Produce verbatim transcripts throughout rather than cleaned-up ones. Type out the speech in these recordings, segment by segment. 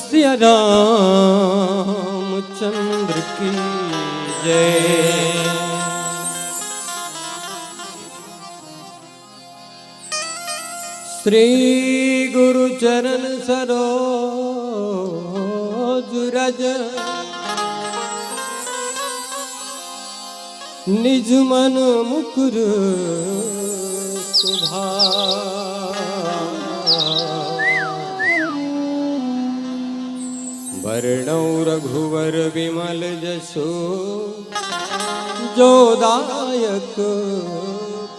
सिया रामचंद्र की जय। श्री गुरु चरण सरोज रज, निज मन मुकुर सुधार। बरनउँ रघुवर बिमल जसु, जो दायक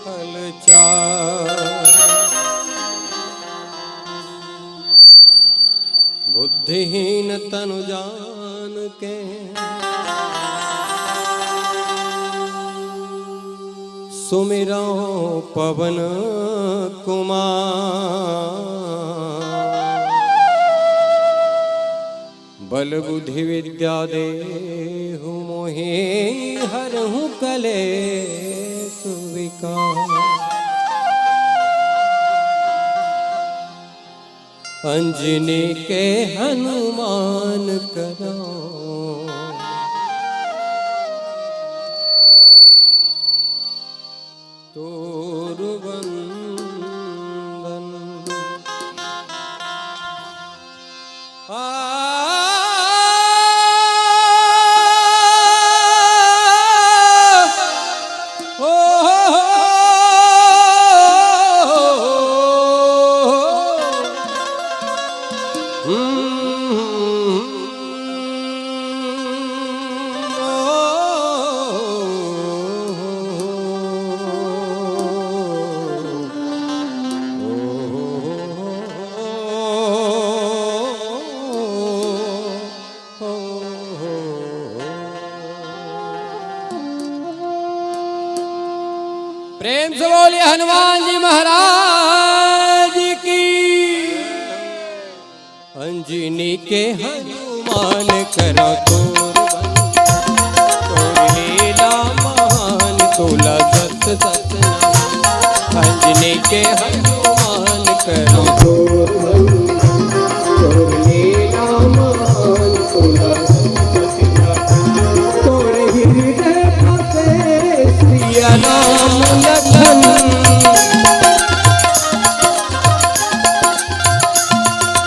फल चार। बुद्धिहीन तनु जान के, सुमिरउँ पवन कुमार। बल बुद्धि विद्या देहु मोहि, हरहु कलेस विकार। अंजनी के हनुमान करउँ तोर बंदन। आ, ओ, हम्म। प्रेम से बोलिए हनुमान जी महाराज की। अंजनी के हनुमान करउँ तोर बंदन, तोर लीला महान तोला सत सत नमन। अंजनी के हनुमान करउँ तोर बंदन, तोर लीला महान तोला सत सत नमन। तोर हृदय बसे सिया राम लखन।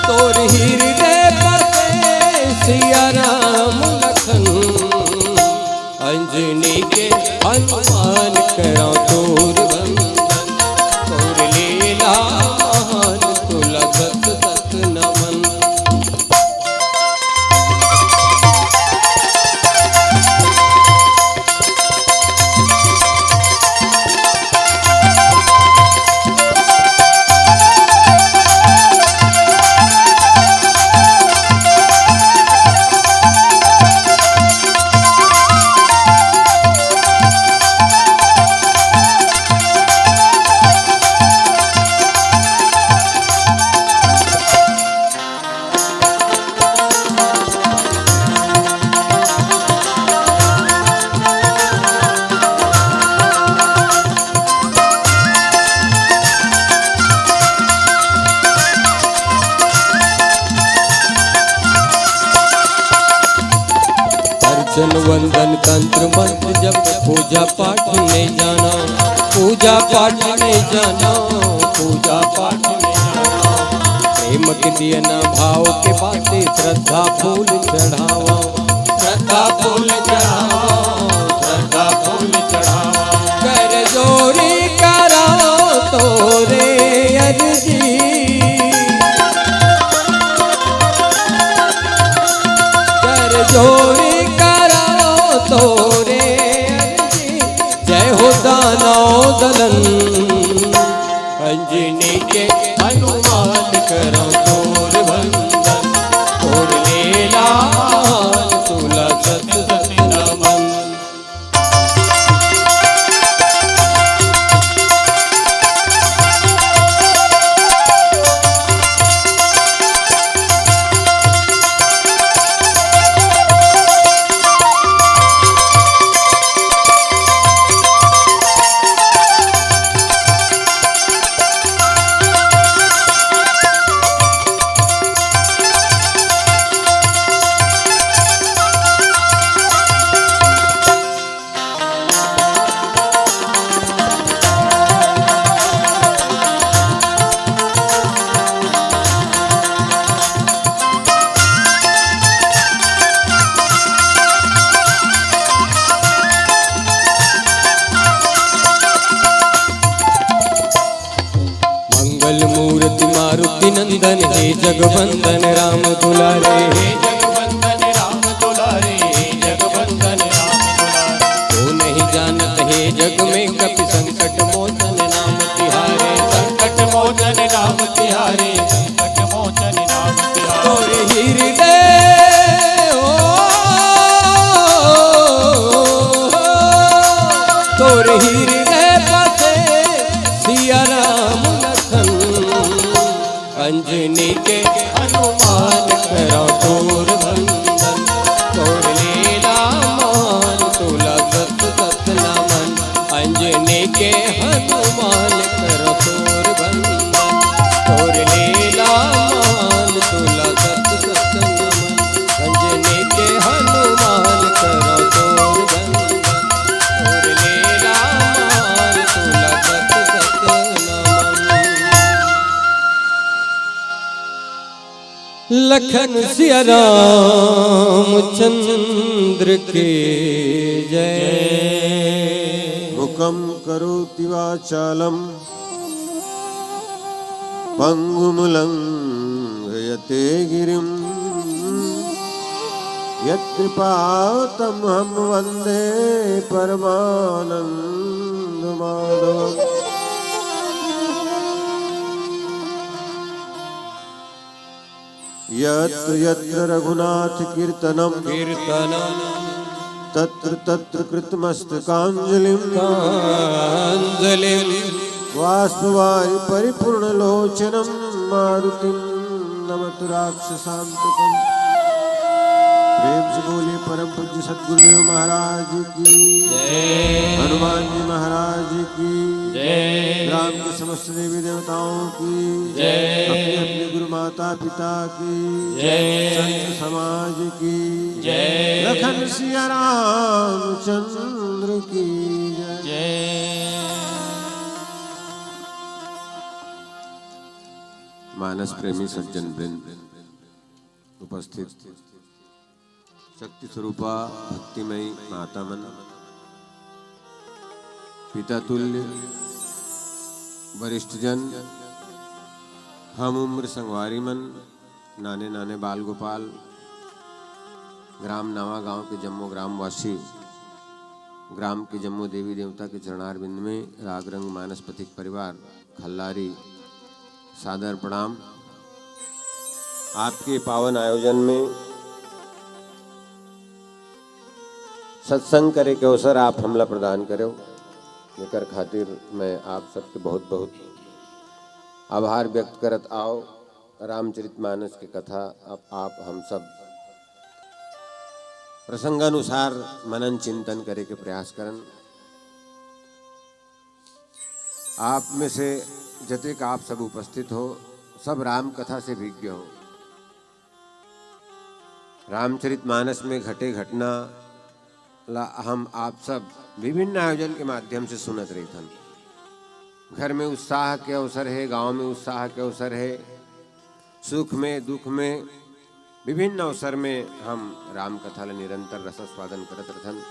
तोर हृदय बसे सिया राम लखन। अंजनी के हनुमान करउँ तोर बंदन, तोर लीला महान तोला सत सत नमन। अर्चन वंदन तंत्र मंत्र जप, पूजा पाठ नइ जानँव, पूजा पाठ नइ जानँव, पूजा पाठ नइ जानँव। प्रेम के दिया ना भाव के बाते, श्रद्धा फूल चढ़ावँव, श्रद्धा फूल चढ़ावँव, श्रद्धा फूल चढ़ावँव। कर जोरी करँव तोरे अरजी, कर जोरी करँव तोरे अरजी, जय हो दानव दलन। अंजनी के हनुमान करँव तोर बंदन, तोर लीला महान तोला सत सत नमन। नंदन हे जगवंदन राम दुलारे, हे जगवंदन राम दुलारे, हे जगवंदन राम दुलारे। वो नहीं जानत हे जग में कपि संकट मोचन नाम तिहारे, संकट मोचन नाम तिहारे, संकट मोचन नाम तिहारे। तोर हृदय, ओ, तोर हृदय बसे सिया राम लखन। अंजनी के हनुमान करो तोर वंदन, तोर लीला मान तोला सत सत नमन। अंजनी के हनुमान करो तोर वंदन, तोर लीला मान तोला सत सत नमन। अंजनी के हनुमान करो तोर वंदन, तोर लीला मान तोला सत सत नमन। लखन सिया रामचंद्र के जय। मुखं करोति वाचालं पंगुं लंघयते गिरिं। यत्कृपातमहं वन्दे परमानन्दमाधवम्। यत्र यत्र रघुनाथ कीर्तनम् कीर्तनम् तत्र तत्र कृतमस्तकाञ्जलिम्। काञ्जलिम्। बाष्पवारि परिपूर्णलोचनं मारुतिं नमत राक्षसान्तकम्। प्रेम से बोलिए परम पूज्य सदगुरुदेव महाराज की, जय। हनुमान जी महाराज की, जय। ग्राम के समस्त देवी देवताओं की, जय। अपने अपने गुरु माता पिता की, जय। संत समाज की, जय। लखन सिया रामचंद्र की जय। जय। मानस प्रेमी सज्जन वृंद, उपस्थित शक्ति स्वरूपा भक्तिमयी माता मन, पिता तुल्य वरिष्ठ जन, हम उम्र संगवारी मन, नाने नाने बाल गोपाल, ग्राम नावा गांव के जम्मो ग्रामवासी, ग्राम के जम्मो देवी देवता के चरणारविंद में राग रंग मानस पथिक परिवार खल्लारी सादर प्रणाम। आपके पावन आयोजन में सत्संग करे के अवसर आप हमला प्रदान करेव, जेकर खातिर मैं आप सबके बहुत बहुत आभार व्यक्त करत आव। रामचरितमानस के कथा अब आप हम सब प्रसंगानुसार मनन चिंतन करे के प्रयास करन। आप में से जतेक आप सब उपस्थित हो, सब राम कथा से विज्ञ हो। रामचरितमानस में घटे घटना ला हम आप सब विभिन्न आयोजन के माध्यम से सुनत रहिथन। घर में उत्साह के अवसर हे, गांव में उत्साह के अवसर हे, सुख में, दुख में, विभिन्न अवसर में हम राम कथा ला निरंतर रसास्वादन करत रथन।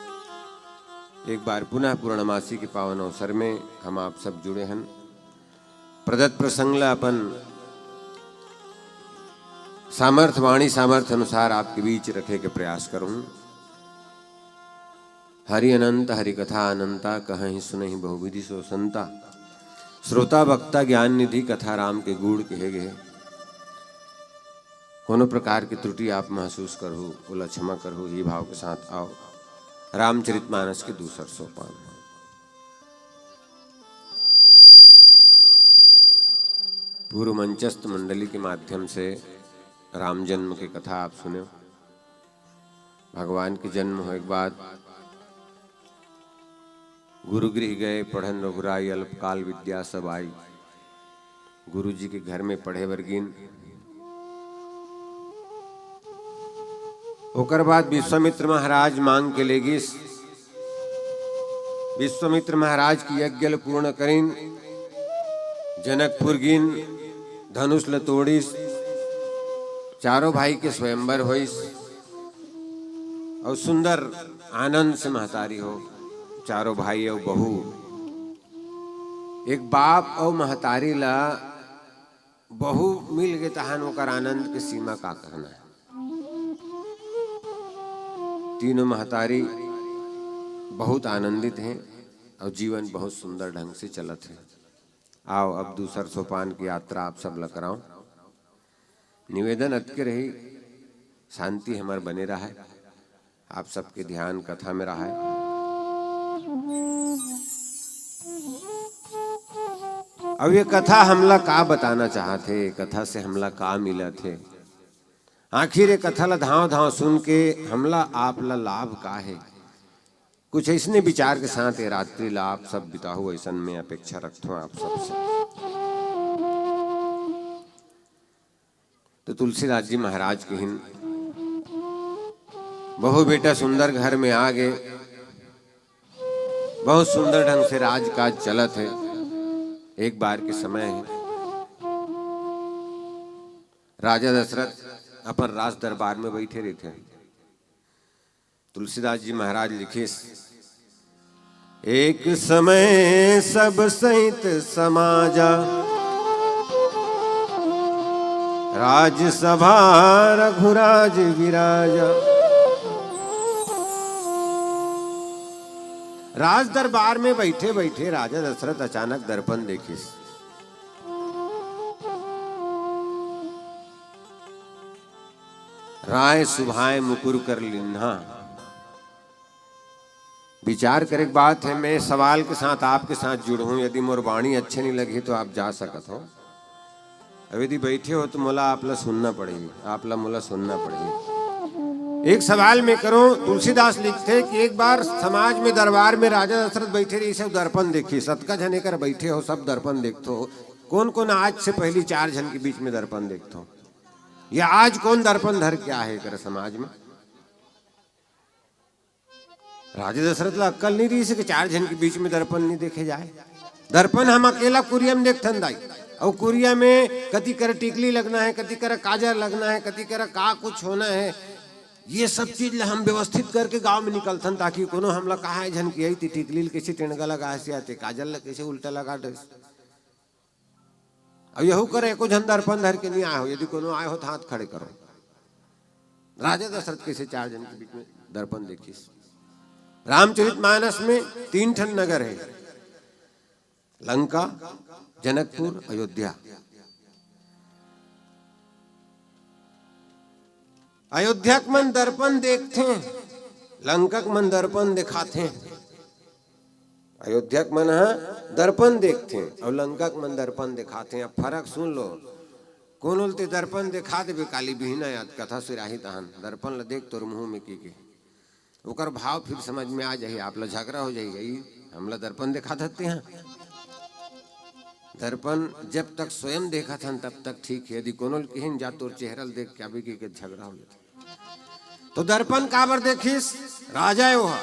एक बार पुनः पूर्णमासी के पावन अवसर में हम आप सब जुड़े हन। प्रदत्त प्रसंग ला अपन सामर्थ, वाणी सामर्थ अनुसार आपके बीच रखे के प्रयास करूं। हरि अनंत हरि कथा अनंता, कहहि सुनहि बहुविधि सो संता। श्रोता वक्ता ज्ञान निधि, कथा राम के गूढ़ कहे गे। कोनो प्रकार के त्रुटि आप महसूस करहु, ओला क्षमा करहु, ही भाव के साथ आव। रामचरितमानस के दूसर सोपान। पूर्व मंचस्थ मंडली के माध्यम से राम जन्म के कथा आप सुनेव। भगवान के जन्म होए के बाद गुरु गृह गए, पढ़न रघुराई, अल्पकाल विद्या सब आई। गुरु जी के घर में पढ़े बर गिन। ओकर बाद विश्वामित्र महाराज मांग के ले गिस। विश्वामित्र महाराज के यज्ञ ल पूर्ण करिन। जनकपुर गिन, धनुष ल तोड़िस, चारों भाई के स्वयंवर होइस। अउ सुंदर आनंद से महतारी हो, चारों भाई अउ बहू। एक बाप अउ महतारी ला बहू मिल गे तहान ओकर आनंद के सीमा का कहना है। तीनों महतारी बहुत आनंदित हैं और जीवन बहुत सुंदर ढंग से चलत है। आओ, अब दूसर सोपान की यात्रा आप सब ल कराओ। निवेदन अतके रही, शांति हमर बने रहे, आप सबके ध्यान कथा में रहे। अब ये कथा हमला का बताना चाहत हे, कथा से हमला का मिलत हे, आखिर ये कथा ला धांव धांव सुन के हमला आप ला लाभ का हे, कुछ अइसने विचार के साथ ये रात्रि ला आप सब बिताहू, अइसन मैं अपेक्षा रखथों आप सबसे। तो तुलसीदास जी महाराज किहिन, बहू बेटा सुंदर घर में आ गे, बहुत सुंदर ढंग से राजकाज चलत हे। एक बार के समय हे, राजा दशरथ अपन राज दरबार में बइठे रहिथे। तुलसीदास जी महाराज लिखिस, एक समय सब सहित समाजा, राजसभा रघुराज विराजा। राज दरबार में बइठे बइठे राजा दशरथ अचानक दर्पण देखिस। राय सुभाय मुकुर कर लिन्हा। विचार करे के बात हे। मैं सवाल के साथ आपके साथ जुड़हूं, यदि मोर वाणी अच्छे नहीं लगही तो आप जा सकत हो। अब यदि बइठे हो तो मोला आप ला सुनना पड़ही, आप ला मोला सुनना पड़ही। एक सवाल मैं करूं, तुलसीदास लिखथे कि एक बार समाज में, दरबार में राजा दशरथ बइठे रहिस, सब दर्पण देखिस। अतका झन एकर बइठे हो, सब दर्पण देखथो, कोन कोन आज से पहली चार झन के बीच में दर्पण देखथो, या आज कोन दर्पण धर के आहे एकर समाज में? राजा दशरथ ला अक्कल नहीं रहिस कि चार झन के बीच में दर्पण नहीं देखे जाए। दर्पण हम अकेला कुरिया में देखथन दाई, अउ कुरिया में कति करा टिकली लगना हे, कति करा काजर लगना हे, कति करा का कुछ होना हे, ये सब चीज ला हम व्यवस्थित करके गांव में निकलथन, ताकि कोनो हमला कहा झन कि अई ते टिकली ल कइसे टेंगा लगा हस, या ते काजर ला कइसे उल्टा लगा डस। अब यहू कर एको झन दर्पण धर के नहीं आए हो, यदि कोनो आए हो तो हाथ खड़े करो। राजा दशरथ कइसे चार झन के बीच में दर्पण देखिस? रामचरित मानस में तीन ठन नगर हे, लंका, जनकपुर, अयोध्या। अयोध्या के मन दर्पण देखथे, लंका के मन दर्पण देखाथे। अयोध्या के मन ह दर्पण देखथे अउ लंका के मन दर्पण देखाथे। अब फरक सुन लो, कोनो ल ते दर्पण देखा देबे काली बिहना याद कथा सुराही तहन दर्पण ल देख तोर मुंह में की के, ओकर भाव फिर समझ में आ जाही। आप ला झगड़ा हो जाही, "अई हमला दर्पण देखात हस तेहा।" दर्पण जब तक स्वयं देखत हन तब तक ठीक हे, यदि कोनो ल किहिन जा तोर चेहरा ल देख के आबे की के झगड़ा हो जाथे। तो दर्पण काबर देखिस? राजा हे ओहा।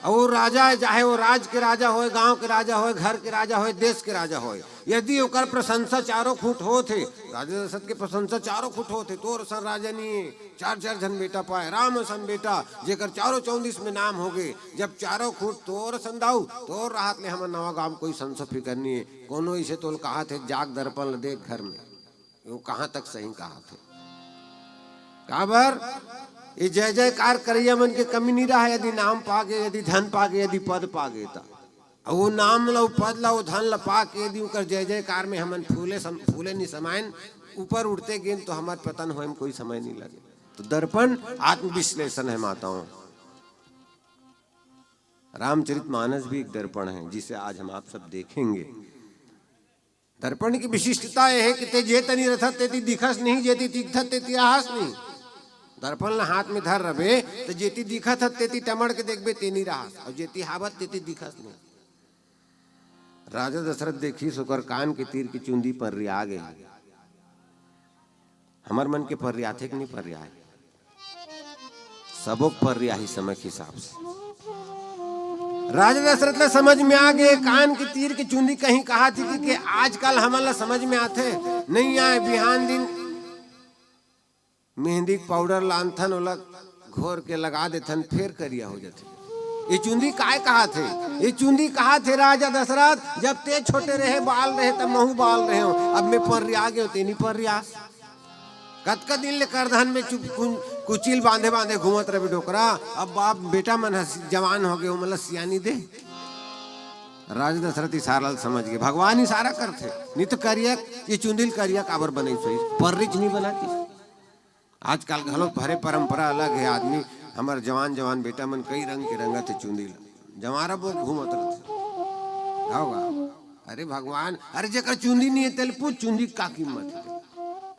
अउ वो राजा हे, चाहे वो राज के राजा होय, गांव के राजा होय, घर के राजा होय, देश के राजा होय, यदि ओकर प्रशंसा चारों खूंट होत हे, राजा दशरथ के प्रशंसा चारों खूंट होत हे, तोर असन राजा नहीं हे, चार चार झन बेटा पाए, राम असन बेटा, जेकर चारों चौंदिस में नाम हो गए, जब चारों खूंट तोर असन दाऊ, तोर राहत ले हमर नवा गांव कोई संसो फिकर नहीं हे। कोनो इसे तोल कहात हे, जाग दर्पण ल देख घर में। वो कहाँ तक सही कहात हे? काबर? ये जय जयकार करइया मन के कमी नहीं रहा, यदि नाम पागे, यदि धन पागे, यदि पद पागे त। अउ वो नाम ला, वो पद ला, वो धन ला पाके यदि ओकर जय जयकार में हमन फूले सम-, फूले नहीं समायन, ऊपर उठते गेन तो हमर पतन होए में कोई समय नहीं लगे। तो दर्पण आत्मविश्लेषण हे माताओं। रामचरित मानस भी एक दर्पण है, जिसे आज हम आप सब देखेंगे। दर्पण की विशिष्टता ये हे कि ते जे तनी रथत तेती दिखस नहीं, जेती दिखत तेती आहस नहीं। दर्पण ला हाथ में धर रबे, तो जेती दिखत हत तेती टमड़ के देखबे, ते नहीं रहस, अउ जेती हावत तेती दिखस नहीं। राजा दशरथ देखिस, ओकर कान के तीर की चुंदी पर्रिया गे। हमर मन के पर्रियाथे कि नहीं पर्रियाय? सबो के पर्रियाही समय के हिसाब से। राजा दशरथ ला समझ में आ गे, कान के तीर के चुंदी कहीं कहाथे कि, कि आजकल हमन ला समझ में आथे, नहीं आए। बिहान दिन मेहंदी के पाउडर लानथन, ओला घोर के लगा देथन, फेर करिया हो जाथे। ये चुंदी काय कहाथे? ये चुंदी कहाथे, राजा दशरथ, जब ते छोटे रहे, बाल रहे, तब महू बाल रहे हो, अब मैं पर्रिया गए, ते नहीं पर्रियास। कतका दिन ले करधन में चुप, कुन-, कुचिल बांधे बांधे घूमत रहे डोकरा। अब बाप बेटा मन ह जवान हो गए, ओमन ला सियानी दे। राजा दशरथ इशारा ल समझ गए, भगवान इशारा करथे, नहीं तो करिया, ये चुंदी ल करिया काबर बनई सोई, पर्रिच नहीं बनाती। आजकल घलो भरे परंपरा अलग है, आदमी हमर जवान जवान बेटा मन कई रंग के रंगत हे चुंदी ला, जवारा बोल घूमत रहथे। हव गा? अरे भगवान, अरे जेकर चुंदी नहीं है तेल पूछ चुंदी का कीमत है।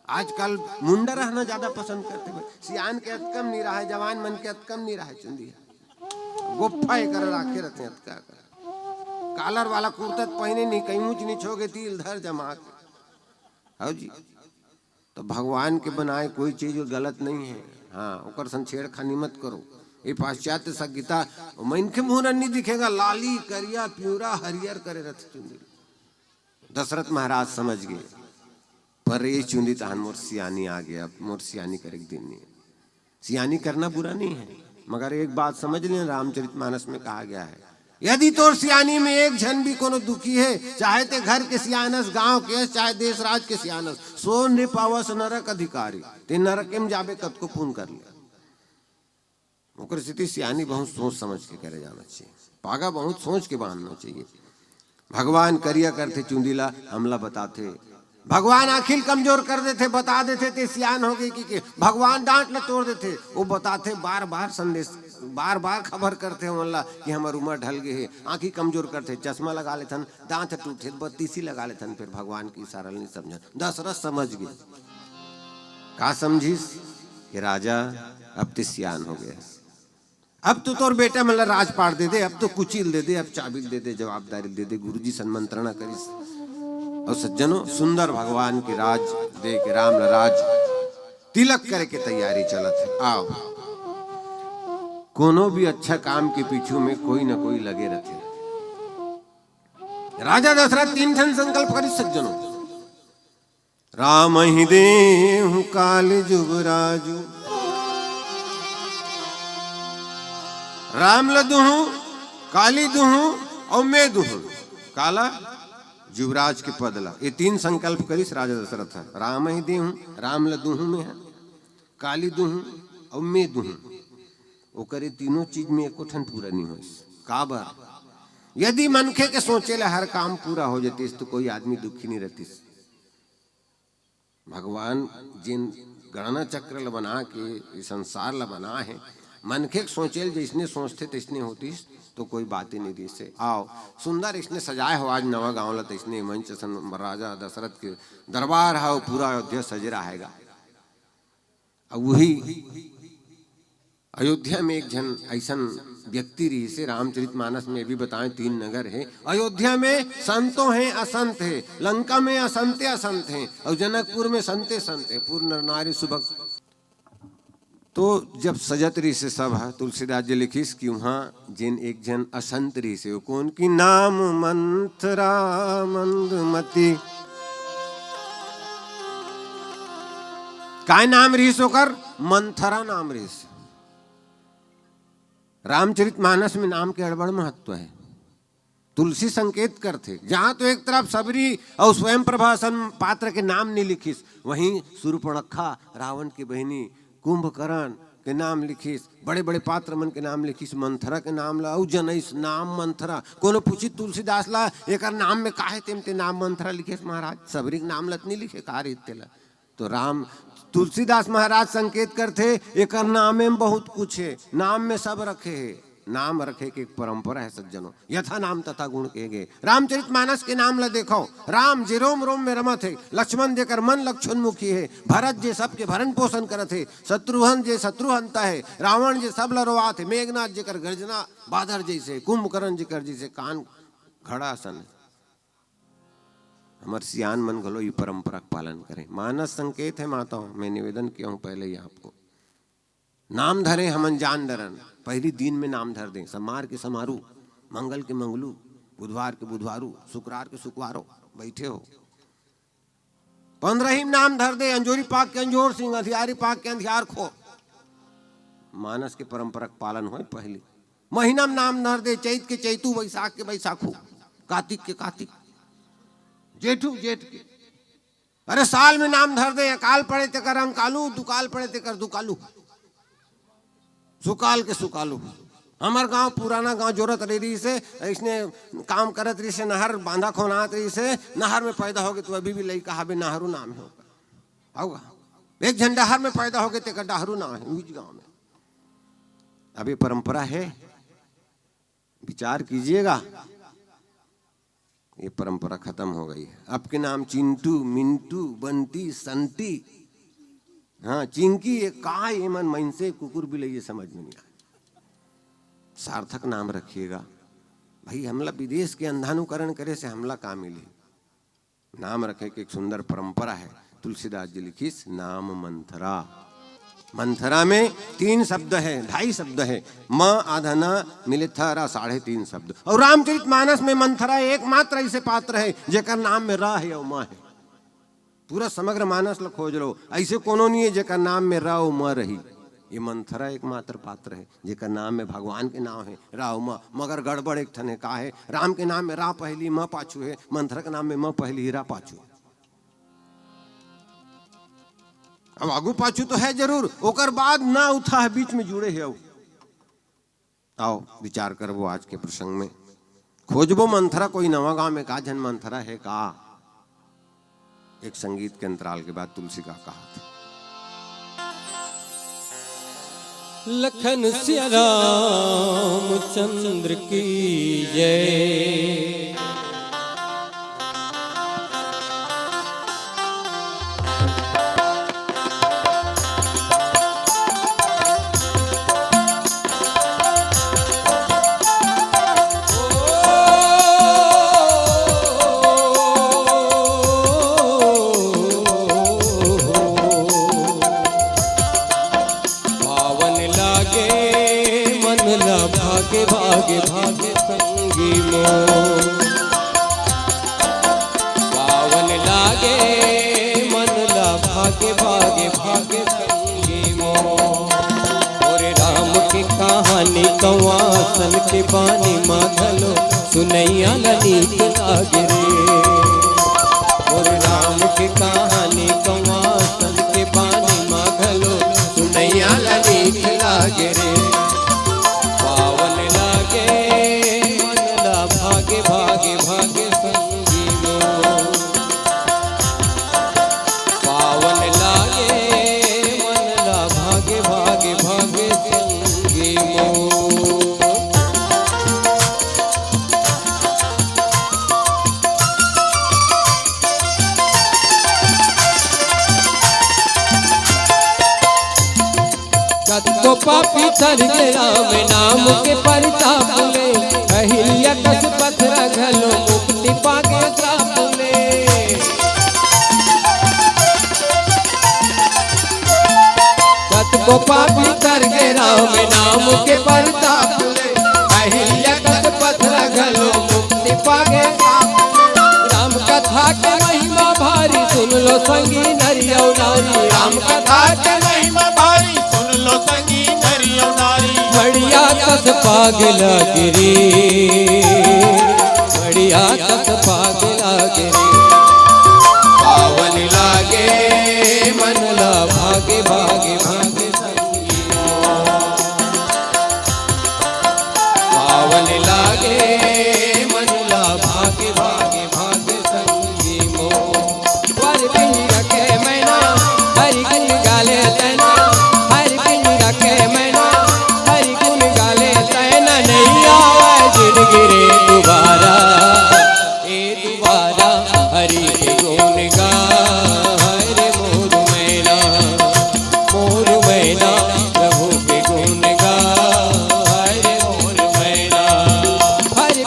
आजकल मुंडा रहना ज्यादा पसंद करथे भाई। सियान के अतकम नहीं रहा, जवान मन के अतकम नहीं रहा चुंदी। गोफ्फा एकर राखे रहथे अतका कर। कालर वाला कुर्ता त पहिने नहीं, कहीं ऊंच नीच हो गए तिल धर जमा के। हव जी। तो भगवान के बनाए कोई चीज गलत नहीं है। हाँ, ओकर संग छेड़खानी मत करो। ये पाश्चात्य संहिता, मनखे मुंह नहीं दिखेगा, लाली, करिया, पिवरा, हरियर करे रहथे चुंदी। दशरथ महाराज समझ गए, पर ये चुंदी तहन मोर सियानी आ गया, अब मोर सियानी करे के दिन नहीं है। सियानी करना बुरा नहीं है, मगर एक बात समझ लेना, रामचरित मानस में कहा गया है, यदि तोर सियानी में एक झन भी कोनो दुखी है, चाहे ते घर के सियानस, गांव के, चाहे देश राज के सियानस, सो नृप अवस नरक अधिकारी, ते नरक में जाबे कतको पुण्य कर ले। ओकर सेती सियानी बहुत सोच समझ के करे जाना चाहिए, पागा बहुत सोच के बांधना चाहिए। भगवान करिया करथे चुंदी ला, हमला बताथे। भगवान आँखी ल कमजोर कर देथे, बता देथे, ते सियान हो गए कि, कि भगवान डांट ल तोड़ देथे। वो बताथे, बार बार संदेश, बार बार खबर करथे हमन ला कि हमर उम्र ढल गए हे। आँखी कमजोर करथे, चश्मा लगा लेथन, दांत टूटथे, बत्तीसी लगा लेथन, फिर भगवान के इशारा ल नहीं समझन। दशरथ समझ गए। का समझिस? कि राजा, अब ते सियान हो गए। अब तो तोर बेटा मन ला राजपाट दे दे, अब तो कुचिल दे दे, अब चाबी दे दे, जवाबदारी दे दे, गुरुजी सन मंत्रणा करिस। और सज्जनों, सुंदर भगवान के राज दे के राम ला राज तिलक करे के तैयारी चलत है। आओ, कोनो भी अच्छा काम के पीछू में कोई ना कोई लगे रहथे। राजा दशरथ तीन ठन संकल्प करिस सज्जनों। राम ही देहु काली जुबराजु। राम ल दुहूं, काली दुहूं, अउ मैं दुहूं। काला? जुबराज के पद ला। ये तीन संकल्प करिस राजा दशरथ ह। राम ही देहु, राम ल दुहूं मैं ह, काली दुहूं, अउ मैं दुहूं। ओकर ये तीनों चीज में एको ठन पूरा नहीं होइस। काबर? यदि मनखे के सोचे ले हर काम पूरा हो जतिस, तो कोई आदमी दुखी नहीं रहतिस। भगवान जिन गणना चक्र ल बना के ये संसार ल बना हे, मनखे के सोचे ल जइसने सोचथे तइसने होतिस, तो कोई बात ही नहीं दिस हे। आओ, सुंदर इसने सजाए हो आज नवा गांव ल, तइसने मंच असन राजा दशरथ के दरबार ह, पूरा अयोध्या सजे रहेगा। अब वही अयोध्या में एक झन ऐसन व्यक्ति रहिस हे, रामचरित मानस में भी बताए, तीन नगर हे अयोध्या में, संतो हैं असंत हे, लंका में असंते असंत हे, और जनकपुर में संते संत हे, पूर्ण नर नारी सुभग। तो जब सजत रहिस हे सब ह, तुलसीदास जी लिखिस कि वहाँ जिन एक झन असंत रहिस हे, वो कोन कि नाम मंथरा मंदमती। काय नाम रहिस ओकर? मंथरा नाम रहिस। रामचरित मानस में नाम के अड़बड़ महत्व है। तुलसी संकेत करथे, जहां तो एक तरफ सबरी और स्वयं प्रभा असन पात्र के नाम नहीं लिखिस, वहीं सूर्पणखा, रावण की बहिनी, कुंभकर्ण के नाम लिखिस, बड़े-बड़े पात्र मन के नाम लिखिस, मंथरा के नाम ला अउ जनइस नाम मंथरा। कोनो पूछी तुलसीदास ला, "एकर नाम में काहे तेम ते नाम मंथरा लिखेस महाराज? सबरी के नाम ला त नहीं लिखे, का रहित तेला?" तो राम, तुलसीदास महाराज संकेत करथे, "एकर नामे में बहुत कुछ हे, नाम में सब रखे हे।" नाम रखे के एक परंपरा है सज्जनों, यथा नाम तथा गुण कहे गए। रामचरित मानस के नाम ला देखो, राम जे रोम रोम में रमत हे, लक्ष्मण जेकर मन लक्ष्मण मुखी हे, भरत जे सबके भरण पोषण करत हे, शत्रुघ्न जे शत्रु हंता हे, रावण जे सब ला रोवात हे, मेघनाथ जेकर गर्जना बादर जैसे, कुंभकर्ण जेकर जैसे कान घड़ा असन हे। हमर सियान मन घलो ई परंपरा के पालन करें। मानस संकेत है माताओं, मैं निवेदन किया हूँ पहले ही आपको। नाम धरे हमन जान डरन, पहली दिन में नाम धर दें, समार के समारू, मंगल के मंगलू, बुधवार के बुधवारू, शुक्रार के शुक्वारो, बैठे हो। पंद्रह ही नाम धर दे, अंजोरी पाक के अंजोर सिंह, अंधियारी पाक के अंधियार खो। मानस के परंपरा के पालन होए पहली। महीना में नाम धर दे, चैत के चैतू, बैसाख के बैसाखू, कातिक के कातिक, जेठू जेठ के। अरे, साल में नाम धर दे, अकाल पड़े तेकर अंकालू, दुकाल पड़े तेकर दुकालू, सुकाल के सुकालू। हमर गांव, पुराना गांव जोरत रहिसे, इसने काम करत रहिसे, नहर बांधा खोनात रहिसे, नहर में पैदा होगे, तो अभी भी लइका हवे, नहरू नाम हे ओकर। हव गा? एक झन डहर में पैदा होगे, तेकर डहरू नाम हे, उज गांव में। अब ये परंपरा हे, विचार कीजिएगा, ये परंपरा खत्म हो गई है। अब के नाम चिंटू, मिंटू, बंटी, संटी, हाँ, चिंकी, ये का, ये मन मनसे, कुकुर बिलई, ये समझ में नहीं आए। सार्थक नाम रखिएगा भाई। हमला विदेश के अंधानुकरण करे से हमला का मिली? नाम रखे के एक सुंदर परंपरा है। तुलसीदास जी लिखिस, नाम मंथरा। मंथरा में तीन शब्द है, ढाई शब्द है, म, आधा न, मिले थ, रा, साढ़े तीन शब्द। और रामचरित मानस में मंथरा एकमात्र ऐसे पात्र है जेकर नाम में र है और म है। पूरा समग्र मानस ल खोज लो, ऐसे कोनो नहीं है जेकर नाम में र और म रही। ये मंथरा एकमात्र पात्र है जेकर नाम में भगवान के नाम है, रा और म। मगर गड़बड़ एक ठन है, का है? राम के नाम में रा पहली, म पाछू है, मंथरा के नाम में म पहली, रा पाछू। अब आगू पाछू तो है जरूर, ओकर बाद ना उठा है, बीच में जुड़े है। आओ विचार करबो आज के प्रसंग में। खोजबो मंथरा कोई नवा गांव में, का झन मंथरा है का? एक संगीत के अंतराल के बाद तुलसी का कहा था। लखन सिया रामचंद्र की जय। पावन लागे मन ला भागे भागे भागे संगी मोर। पावन लागे मन ला भागे भागे भागे संगी मोर। मोरे राम के कहानी कौआ सन के बानी मा घलो सुनैया ला नीक लागे रे। मोरे राम के कहानी कौआ सन के बानी मा घलो सुनैया ला नीक लागे रे। पावन लागे मन ला भागे भागे भागे संगी मोर। पावन लागे मन ला भागे भागे भागे संगी मोर। कतको पापी तर के राम नाम के परताप ले, अहिल्या कस पथरा घलो मुक्ति पागे श्राप ले। कतको पापी तर के राम नाम के परताप ले, अहिल्या कस पथरा घलो मुक्ति पागे श्राप ले। राम कथा के महिमा भारी सुन लो संगी नर अउ नारी। राम कथा के महिमा भारी सुन लो संगी नर अउ नारी। बढ़िया कस पाग लागे रे, बढ़िया कस पाग लागे रे। पावन लागे मन ला भागे भागे भागे संगी। पावन लागे मन ला भागे भागे भागे संगी मोर। वर कहीं रखे मैना, हरि गुण गाले तैना, हरि कहीं रखे मैना, हरि गुण गाले तैना, नहीं आवे जिंदगी रे दोबारा, ए दोबारा। हरि के गुण गा, हरि मोर मैना, मोर मैना, प्रभु के गुण गा, हरि मोर मैना। हरि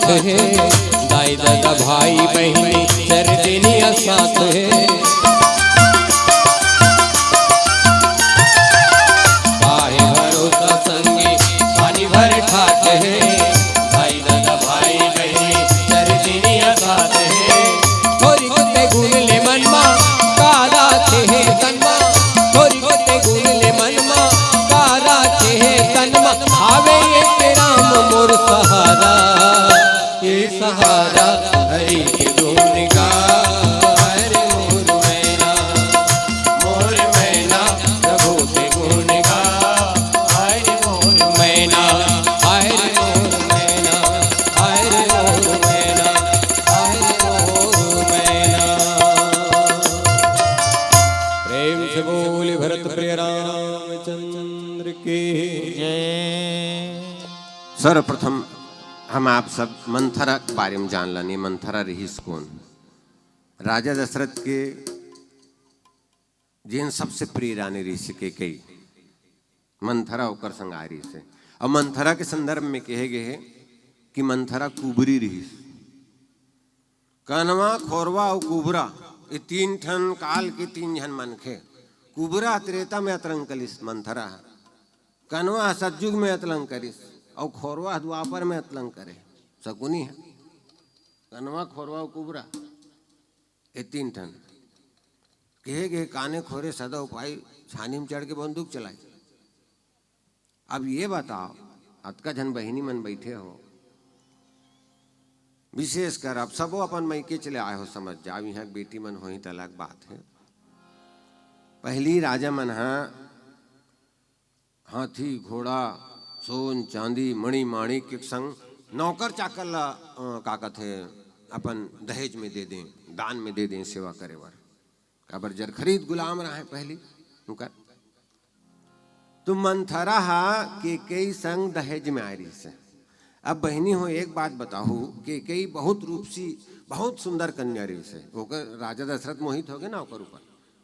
हे, दाई ददा भाई बहिनी चरदिनिया साथ हे। काहे भरोसा संगी पानी भर ठाठ हे, दाई ददा भाई बहिनी चरदिनिया साथ हे। थोरिक ते गुण ले मन मा, का राखे हे तन मा, थोरिक ते गुण ले मन मा, का राखे हे तन मा, आवे एक राम मोर सहारा। ए सहारा हरि के गुण गा, हरि मोर मैना, मोर मैना प्रभु के गुण गा, हरि मोर मैना, हरि मोर मैना, हरि मोर मैना, हरि मोर मैना। प्रेम से बोले भरत प्रिय रामचंद्र की जय। सर्वप्रथम हम आप सब मंथरा के बारे में जान लानी। मंथरा रिहिस कोन? राजा दशरथ के जेन सबसे प्रिय रानी रिहिस कैकेयी, मंथरा ओकर संग आय रिहिस। अब मंथरा के संदर्भ में कहे गए हे कि मंथरा कुबरी रिहिस। कनवा, खोरवा अउ कुबरा, ये तीन ठन काल के तीन झन मनखे। कुबरा त्रेता में अतरंग करिस मंथरा ह, कनवा ह सतयुग में अतरंग करिस, अउ खोरवा ह द्वापर में अतरंग करे। सकुनी ह, कनवा, खोरवा अउ कुबरा, ये तीन ठन। कहे गए काने खोरे सदा उपाय, छानी में चढ़ के बंदूक चलाई। अब ये बताओ, अतका झन बहिनी मन बैठे हो, विशेषकर अब सबो अपन मइके चले आए हो, समझ जाओ, यहाँ बेटी मन होही त अलग बात है। पहली राजा मन हा हाथी, घोड़ा, सोन, चांदी, मणि, माणिक के संग नौकर चाकर ला, अ, का कथे, अपन दहेज में दे दें, दान में दे दें, सेवा करे बर। काबर जर खरीद गुलाम रहे पहली उनकर। तो मंथरा हा कैकेयी संग दहेज में आय रहिस हे। अब बहिनी हो, एक बात बताहू, कैकेयी बहुत रूपसी, बहुत सुंदर कन्या रहिस हे। ओकर राजा दशरथ मोहित हो गए ना ओकर ऊपर।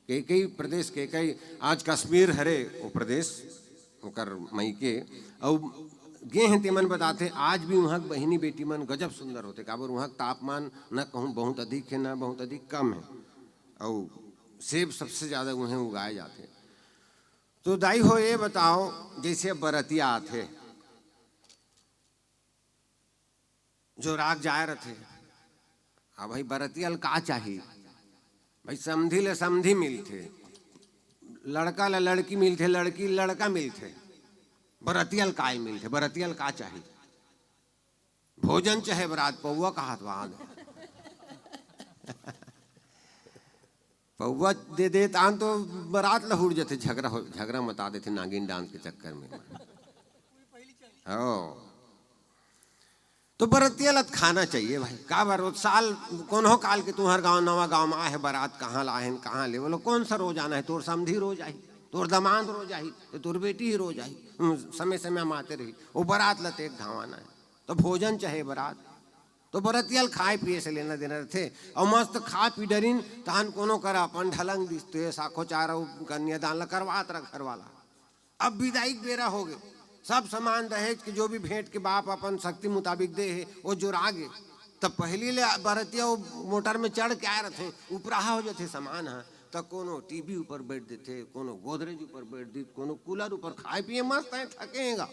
कैकेयी प्रदेश, कैकेयी आज कश्मीर हरे वो प्रदेश, ओकर मइके। अउ गे हे तेमन बताथे, आज भी वहाँ के बहिनी बेटी मन गजब सुंदर होथे। काबर वहाँ के तापमान न कहूँ बहुत अधिक है, न बहुत अधिक कम है। अउ सेब सबसे ज्यादा उहें उगाए जाथे। तो दाई हो, ये बताओ, जैसे बरतिया आथे, जो राग जाए रथे, अब भाई बरतिया ल का चाही? भाई समधी ले समधी मिलथे, लड़का ले लड़की मिलथे, लड़की ले लड़का मिलथे, बरतिया ल काय मिलथे? बरतिया ल का चाही? भोजन चाहे बरात, पौवा कहात बा। पौवा दे दे तान तो बरात लहुट जथे, झगड़ा हो, झगड़ा मता देथे नागिन डांस के चक्कर में। हो, तो बरतिया ल त खाना चाहिए भाई। काबर वो साल, कोनो काल के तुम्हार गांव, नवा गांव में आहे बरात, कहाँ ला आहे, कहाँ ले, बोलो कौन सा रोज आना है? तोर समधी रोज आही, तोर दमांद रोज आही, तो तोर बेटी ही रोज आही। हम्म, समय समय में आते रही, वो बरात ल त एक घाव आना है। तो भोजन चाहे बरात, तो बरतिया ल खाए पिए से लेना देना रथे। अउ मस्त खा पी डरिन, तहन कोनो करा अपन ढलंग दिस, तो ये साखो चार अउ कन्यादान ल करवात रह घर वाला। अब विदाई के बेरा हो गे, सब सामान दहेज के जो भी भेंट के बाप अपन शक्ति मुताबिक दे हे, वो जोरा गे। तब पहली ले बरतिया वो मोटर में चढ़ के आए रथे, उपराहा हो जथे सामान ह, त कोनो टीवी ऊपर बैठ देथे, कोनो गोदरेज ऊपर बैठ देथे, कोनो कूलर ऊपर, खाए पिए मस्त है, थकेगा।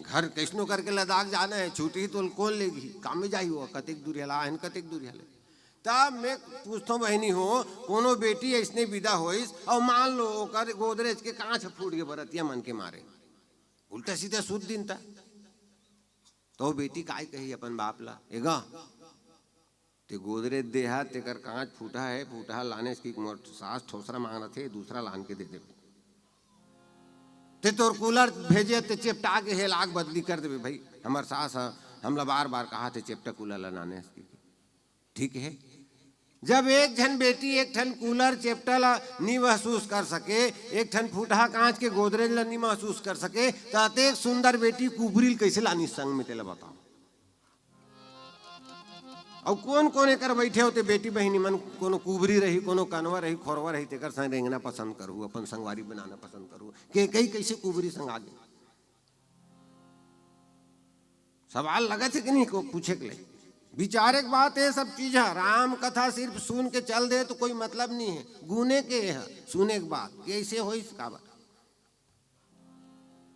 घर कैसनो करके लद्दाख जाना है, छुट्टी तो कौन लेगी, काम में जाही वो, कतेक दूर हला, आहन कतेक दूर हले। तब मैं पूछथों बहिनी हो, कोनो बेटी ऐसने विदा होइस, अउ मान लो ओकर गोदरेज के कांच फूट गे बरतिया मन के मारे, उल्टा सीधा सूत दिन ता, तो बेटी काय कही अपन बाप ला, "ए गा, ते गोदरेज देहा, तेकर कांच फूटा है, फूटा लाने की मोर सास ठोसरा मांग रहे थे, दूसरा लान के दे दे। ते तोर कूलर भेजे, ते चेपटा के हे, लाग बदली कर देबे भाई, हमर सास ह, हमला बार बार कहा थे चेपटा कूलर ला लाने की।" ठीक है, जब एक झन बेटी एक ठन कूलर चेपटा ला नी महसूस कर सके, एक ठन फूटहा कांच के गोदरेज ला नी महसूस कर सके, त अतेक सुंदर बेटी कुबरी ल कैसे लानी संग में, तेला बताओ। अउ कौन कौन एकर बैठे होते बेटी बहिनी मन, कोनो कुबरी रही, कोनो कनवा रही, खोरवा रही, तेकर संग रेंगना पसंद करू, अपन संगवारी बनाना पसंद करू। कैकेयी कैसे कुबरी संग आगे? सवाल लगत हे कि नहीं, को पूछे के ले? विचारे के बात हे सब चीज हे। राम कथा सिर्फ सुन के चल दे तो कोई मतलब नहीं हे, गुने के हे सुने के बात कि ऐसे होइस काबर।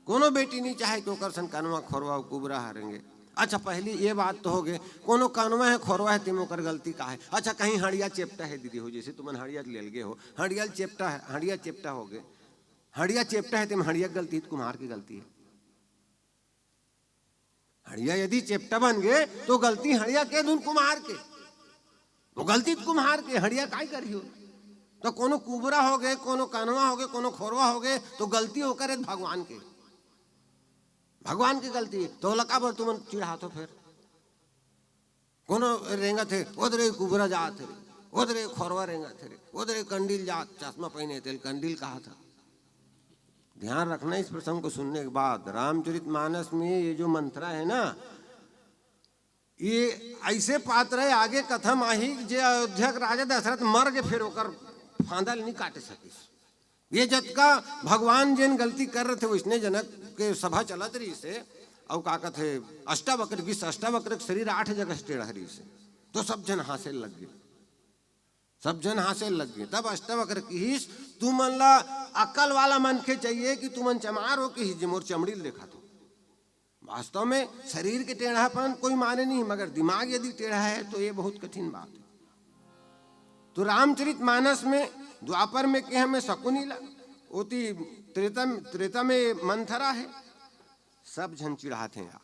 कोनो बेटी नहीं चाहे कि ओकर सन कनवा खोरवा कुबरा ह रेंगे। अच्छा, पहली ये बात तो होगे, कोनो कनवा हे, खोरवा हे, तेम ओकर गलती का हे? अच्छा, कहीं हड़िया चेपटा हे दीदी हो, जैसे तुमन हड़िया ले गे हो, हड़िया चेपटा हे, हड़िया चेपटा होगे, हड़िया चेपटा हे, तेम हड़िया के गलती हे, कुम्हार के गलती हे? हड़िया यदि चेपटा बन गे तो गलती हड़िया के धुन कुम्हार के, वो गलती तो कुम्हार के, हड़िया काय करही हो? तो कोनो कुबरा होगे, कोनो कनवा होगे, कोनो खोरवा होगे, तो गलती ओकर हे भगवान के, भगवान के गलती हे। तो ओला काबर तुमन चिढ़ात हो फिर? कोनो रेंगत हे, "ओदरे कुबरा जात हे रे, ओदरे खोरवा रेंगत हे रे, ओदरे कंडील जात, चश्मा पहिने तेल कंडील कहा था।" ध्यान रखना इस प्रसंग को सुनने के बाद, रामचरित मानस में ये जो मंथरा है ना, ये ऐसे पात्र हे, आगे कथा म आही, जे अयोध्या के राजा दशरथ मर के फिर ओकर फांदा ल नहीं काटे सकिस। ये जतका भगवान जेन गलती कर रहे थे, वैसने जनक के सभा चलत रहिस हे, अउ का कथे, अष्टावक्र, विष अष्टावक्र के शरीर आठ जगह से टेढ़ा रहिस हे, तो सब झन हाँसे लग गे, सब झन हाँसे लग गे। तब अष्टावक्र किहिस, "तुमन ला अक्ल वाला मनखे चाहिए कि तुमन चमार हो," किहिस, "जे मोर चमड़ी ल देखा तो।" वास्तव में शरीर के टेढ़ापन कोई माने नहीं, मगर दिमाग यदि टेढ़ा हे तो ये बहुत कठिन बात हे। तो रामचरित मानस में द्वापर में के हमें शकुनी ला, ओती त्रेता, त्रेता में मंथरा हे, सब झन चिढ़ात हे यार।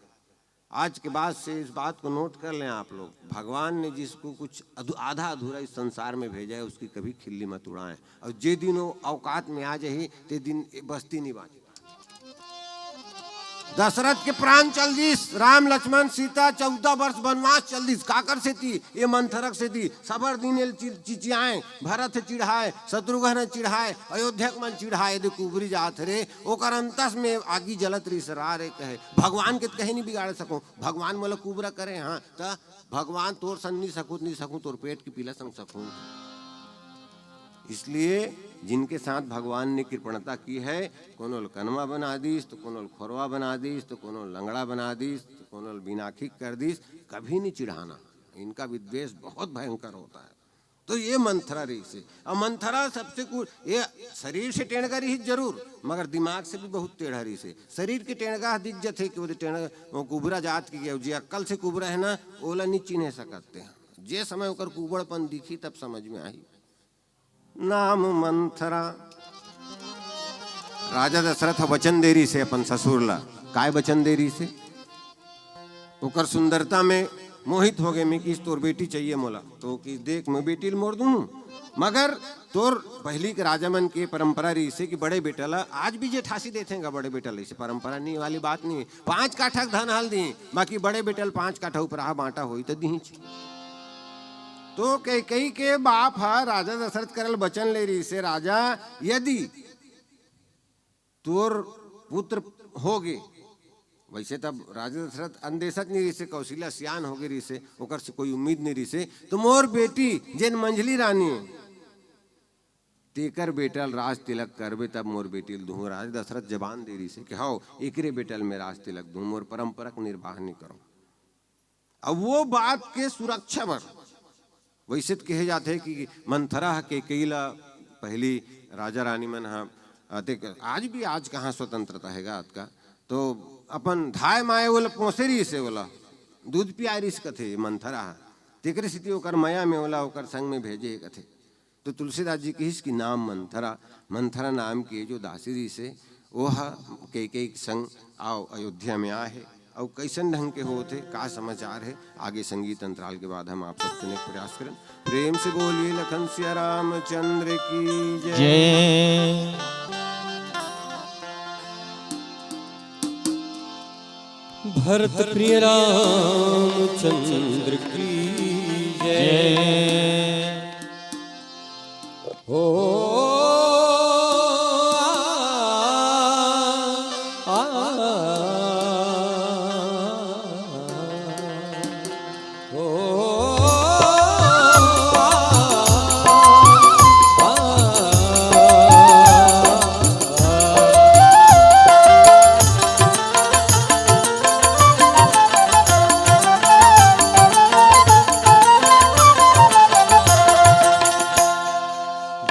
आज के बाद से इस बात को नोट कर लें आप लोग, भगवान ने जिसको कुछ अधु-, आधा अधूरा इस संसार में भेजा हे, उसकी कभी खिल्ली मत उड़ाएं। अउ जे दिन वो औकात में आ जाही, ते दिन ये बस्ती नहीं बांचे। दशरथ के प्राण चल दिस, राम लक्ष्मण सीता चौदह वर्ष वनवास चल दिस। काकर सेती? ये मंथरक सेती। सबर दिन ये चि-, चिचियाए, भरत हे चिढ़ाए, शत्रुघ्न हे चिढ़ाए, अयोध्या के मन चिढ़ाए, दे कुबरी जात रे, ओकर अंतस में आगी जलत रहिस, रा रे कहे। भगवान के त कहे नहीं बिगाड़ सको, भगवान मोला कुबरा करे, हाँ, त भगवान तोर संग नहीं सकूं, नहीं सकूं, तोर पेट के पीला संग सकूं। इसलिए जिनके साथ भगवान ने कृपणता की है, कोनो ल कनवा बना दीस, तो कोनो ल खोरवा बना दीस, तो कोनो ल लंगड़ा बना दीस, तो कोनो ल बिनाखिक कर दीस, कभी नहीं चिढ़ाना। इनका विद्वेष बहुत भयंकर होता है। तो ये मंथरा रहिस हे। अब मंथरा सबसे कु-, ये शरीर से टेढ़ा रहिस जरूर, मगर दिमाग से भी बहुत टेढ़ा रहिस हे। शरीर के टेढ़ा दिख जथे कि वो टेढ़ा, वो कुबरा जात की, जे अक्ल से कुबरा हे ना, ओला नहीं चिन्हे सकते हैं। जे समय ओकर कुबड़पन दिखी, तब समझ में आही। नाम मंथरा। राजा दशरथ ह वचन दे रहिस हे अपन ससुर ला। काय वचन दे रहिस हे? ओकर सुंदरता में मोहित हो गे, मैं किहिस, "तोर बेटी चाहिए मोला।" तो किहिस, "देख, मैं बेटी ल मोर दूं, मगर तोर पहली के राजा मन के परंपरा रहिस हे कि बड़े बेटा ला," आज भी जेठासी देथे गा बड़े बेटा ला, इसे परंपरा नहीं वाली बात नहीं हे, पांच काठा के धन हल दी, बाकी बड़े बेटा ल पांच काठा उपराहा बांटा होई तो दीच। तो कैकेयी के बाप ह राजा दशरथ करल वचन ले रहिस हे, "राजा, यदि तोर पुत्र हो गे," वैसे तब राजा दशरथ अंदेशत नहीं रहिस हे, कौशल्या सियान हो गे रहिस हे, ओकर से कोई उम्मीद नहीं रहिस हे, "तो मोर बेटी जेन मंझली रानी हे, तेकर बेटा ल राज तिलक करबे, तब मोर बेटी ल दूहूं।" राजा दशरथ जबान दे रहिस हे कि, "हव, एकरे बेटा ल मैं राज तिलक दूहूं, मोर परंपरा के निर्वाह नहीं करो।" अब वो बात के सुरक्षा बर वैसे तो कहे जाथे कि मंथरा ह कैकेयी ला, पहली राजा रानी मन ह, अ, देख, आज भी, आज कहाँ स्वतंत्रता हे गा अतका, तो अपन धाय माय ओला पोसे रहिस हे, ओला दूध पियाय रहिस कथे मंथरा ह, तेकरे सेती ओकर मया में ओला ओकर संग में भेजे हे कथे। तो तुलसीदास जी किहिस कि नाम मंथरा, मंथरा नाम के जो दासी रहिस हे, ओह कैकेयी के संग अउ अयोध्या में आए हे। अउ कैसन ढंग के होत हे, का समाचार हे, आगे संगीत अंतराल के बाद हम आप सब सुने के प्रयास करन। प्रेम से बोलिए लखन सिया रामचंद्र की जय। जय। भरत प्रिय रामचंद्र की जय। हो, आ, आ, हो,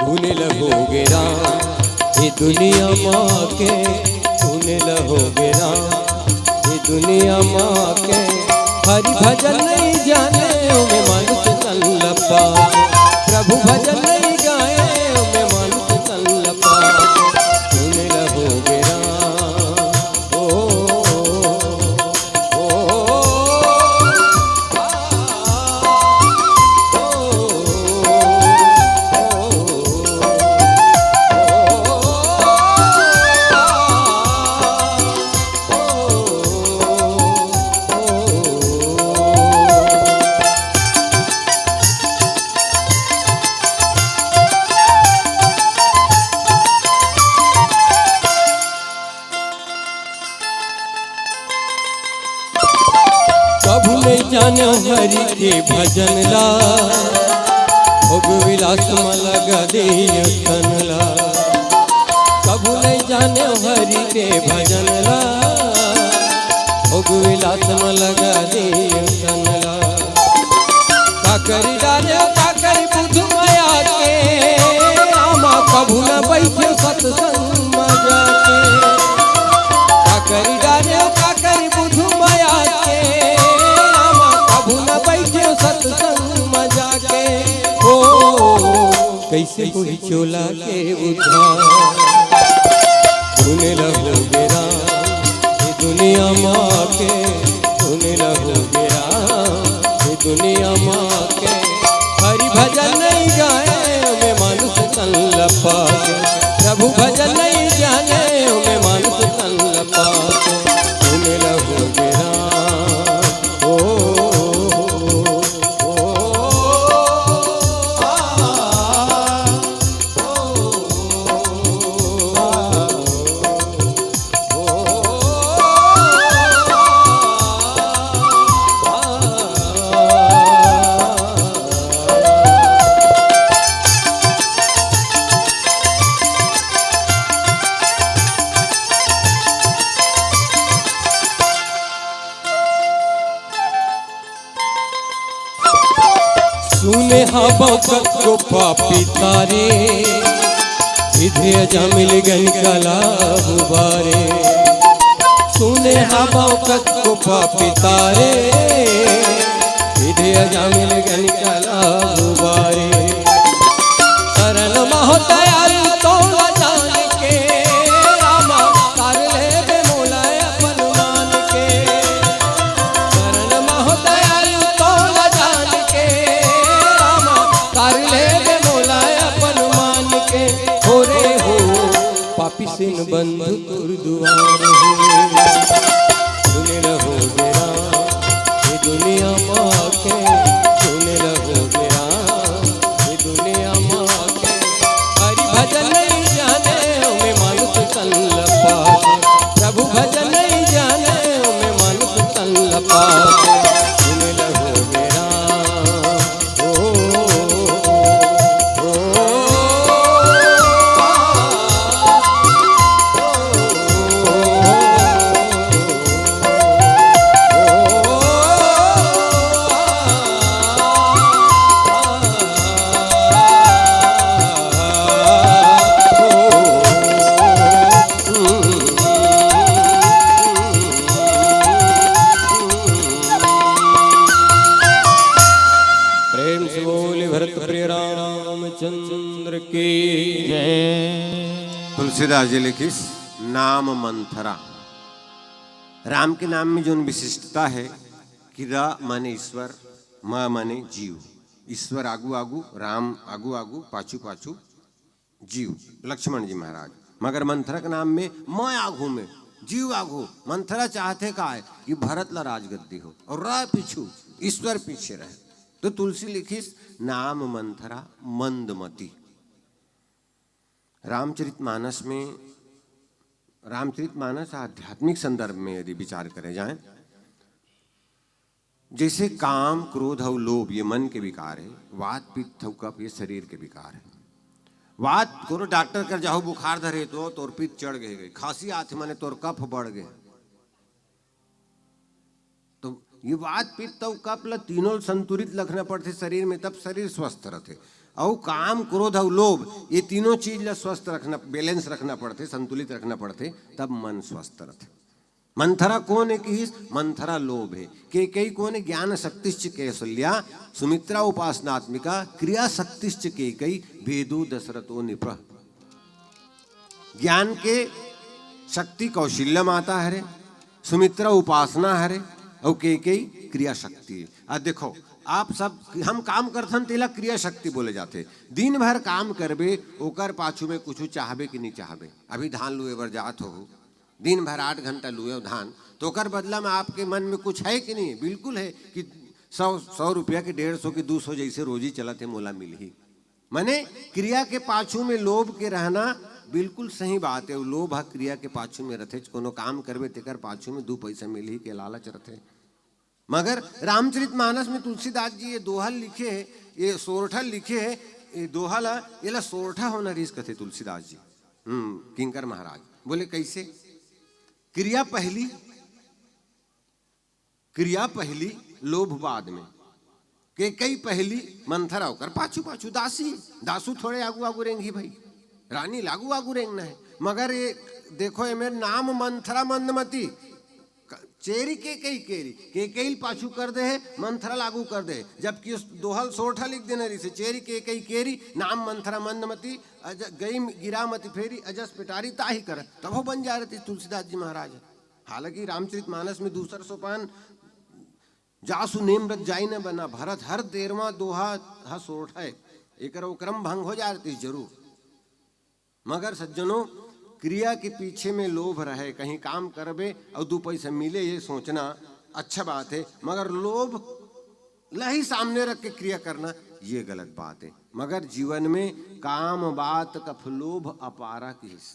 सुने ल होगे राम, ये दुनिया माँ के, सुने ल होगे राम, ये दुनिया माँ के। हरि भजन नहीं जाने, ओमे मानुष तन ल पाके। प्रभु भजन नहीं गाए, ओमे मानुष तन ल पाके। सुने ल होगे राम, ओ, ओ, ओ, ओ। कभू नहीं जाने हरि के भजन ला, भोग विलास म लगा दे तन ला। कभू नहीं जाने हरि के भजन ला, भोग विलास म लगा दे तन ला। काकरी डारे, काकरी बुध मया के, रामा कभू न बैठे सत्संग म जाके। काकरी डारे, काकरी बुध मया के, रामा कभू न बैठे सत्संग म जाके। ओ, कैसे होही चोला के उद्धार। सुने ल होगे राम, ये दुनिया माँ के। सुने ल होगे राम, ये दुनिया माँ के। हरि भजन नहीं गाए, ओमे मानुष तन ल पाके। प्रभु भजन नहीं जाने, ओमे मानुष तन ल पाके। सुने ल होगे राम, ओ, ओ, ओ, ओ, आ, ओ, ओ, ओ। सुने हवं कतको पापी तारे, सीधे अजामिल गन कला उबारे। सुने हवं कतको पापी तारे, सीधे अजामिल गन कला उबारे। शरण म हो दयालु तोला जान के, रामा तार लेबे मोला अपन मान के। शरण म हो दयालु तोला जान के, रामा तार लेबे मोला अपन मान के। हो रे हो, पापी सिन बंधु तोर दुआर हे। सुने ल होगे राम, ये दुनिया माँ के। सुने ल होगे राम, ये दुनिया माँ के। हरि भजन नहीं जाने, ओमे मानुष तन ल पाके। प्रभु भजन नहीं जाने, ओमे मानुष तन ल पाके। सुने ल होगे राम, ओ, ओ, ओ, ओ। प्रेम से बोले भरत प्रिय रामचंद्र की जय। तुलसीदास जी लिखिस नाम मंथरा। राम के नाम में जोन विशिष्टता है कि र माने ईश्वर, म माने जीव। ईश्वर आगू आगू, राम आगू आगू, पाछू पाछू जीव, लक्ष्मण जी महाराज। मगर मंथरा के नाम में म आगू में, जीव आगू। मंथरा चाहथे काय कि भरत ला राजगद्दी हो और र पीछू, ईश्वर पीछे रहे। तो तुलसी लिखिस नाम मंथरा मंदमती। रामचरितमानस में, रामचरितमानस आध्यात्मिक संदर्भ में यदि विचार करे जाए, जैसे काम, क्रोध अउ लोभ ये मन के विकार है, वात, पित्त अउ कफ ये शरीर के विकार है। वात, कोनो डॉक्टर कर जाहू, बुखार धरे तो तोर पित्त चढ़ गए, गए, खांसी आथे माने तोर कफ बढ़ गए। तो ये वात, पित्त अउ कफ ल तीनों ल संतुलित रखना पड़थे शरीर में, तब शरीर स्वस्थ रहथे। अउ काम, क्रोध अउ लोभ, ये तीनों चीज ला स्वस्थ रखना, बैलेंस रखना पड़थे, संतुलित रखना पड़थे, तब मन स्वस्थ रथे। मंथरा कोन हे किहिस? मंथरा लोभ हे। केकई कोन हे? ज्ञान शक्तिश्च कौशल्या, सुमित्रा उपासनात्मिका, क्रिया शक्तिश्च केकई, भेदो दशरथो नृपः। ज्ञान के शक्ति कौशल्या माता हरे, सुमित्रा उपासना हरे, अउ केकई क्रिया शक्ति हे। अब देखो, आप सब, हम काम करथन, तेला क्रिया शक्ति बोले जाथे। दिन भर काम करबे, ओकर पाछू में कुछु चाहबे कि नहीं चाहबे? अभी धान लुए बर जात हो, दिन भर आठ घंटा लुए धान, तो ओकर बदला में आपके मन में कुछ है कि नहीं? बिल्कुल है कि सौ, सौ रुपया के डेढ़ सौ के दू सौ जैसे रोजी चलत हे, मोला मिलही। माने, क्रिया के पाछू में लोभ के रहना बिल्कुल सही बात हे। लोभ ह क्रिया के पाछू में रथे। कोनो काम करबे, तेकर पाछू में दू पैसा मिलही के लालच रथे। मगर रामचरित मानस में तुलसीदास जी ये दोहा ल लिखे हे, ये सोरठा ल लिखे हे, ये दोहा ला, ये ला सोरठा होना रिहिस कथे तुलसीदास जी। हम्म, किंकर महाराज बोले, कैसे? क्रिया पहली, क्रिया पहली, लोभ बाद में। केकई पहली, मंथरा ओकर पाछू पाछू, दासी, दासू थोड़े आगू आगू रेंगही भाई, रानी ल आगू आगू रेंगना हे। मगर ये देखो, एमे नाम मंथरा मंदमती, क-, चेरी केकई केरी, केकई ल पाछू कर दे हे, मंथरा ल आगू कर दे हे, जबकि उस दोहा ल सोरठा लिख देना रिहिस हे, चेरी केकई केरी, नाम मंथरा मंदमती, अज-, गई गिरा मति फेरी, अजस पेटारी ताहि कर, तभो बन जाय रहितिस तुलसीदास जी महाराज। हालांकि रामचरित मानस में दूसर सोपान, जासु नेम रत जाई न बना, भरत हर तेरवां दोहा ह सोरठा हे, एकर वो क्रम भंग हो जाय रहितिस जरूर। मगर सज्जनों, क्रिया के पीछे में लोभ रहे, कहीं काम करबे अउ दू पैसा मिले, ये सोचना अच्छा बात हे, मगर लोभ ला ही सामने रख के क्रिया करना, ये गलत बात हे। मगर जीवन में काम बात कफ लोभ अपारा किहिस।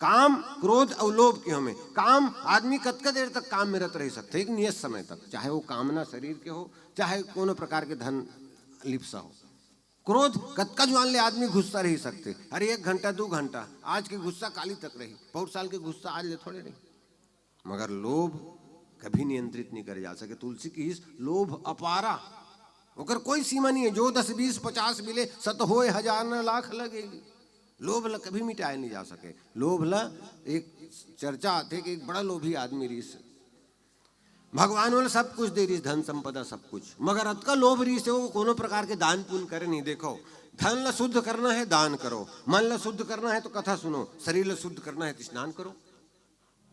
काम, क्रोध अउ लोभ के हमें काम, आदमी कतका देर तक काम में रत रह सकथे? एक नियत समय तक, चाहे वो कामना शरीर के हो, चाहे कोनो प्रकार के धन लिप्सा हो। क्रोध, कतका जुआन ले आदमी गुस्सा रह सकथे? अरे, एक घंटा, दू घंटा, आज के गुस्सा काली तक रही, पौर साल के गुस्सा आज ले थोड़े रही। मगर लोभ कभी नियंत्रित नहीं करे जा सके। तुलसी किहिस, लोभ अपारा, ओकर कोई सीमा नहीं हे। जो दस, बीस, पचास मिले, सत होय हजार न लाख लगे। लोभ ला कभी मिटाए नहीं जा सके। लोभ ला एक चर्चा आथे कि एक बड़ा लोभी आदमी रिहिस, भगवान ओला सब कुछ दे रिहिस, धन संपदा सब कुछ, मगर अतका लोभ रिहिस हे, वो कोनो प्रकार के दान पुण्य करे नहीं। देखो, धन ला शुद्ध करना हे, दान करो। मन ला शुद्ध करना हे तो कथा सुनो, शरीर ला शुद्ध करना हे तो स्नान करो।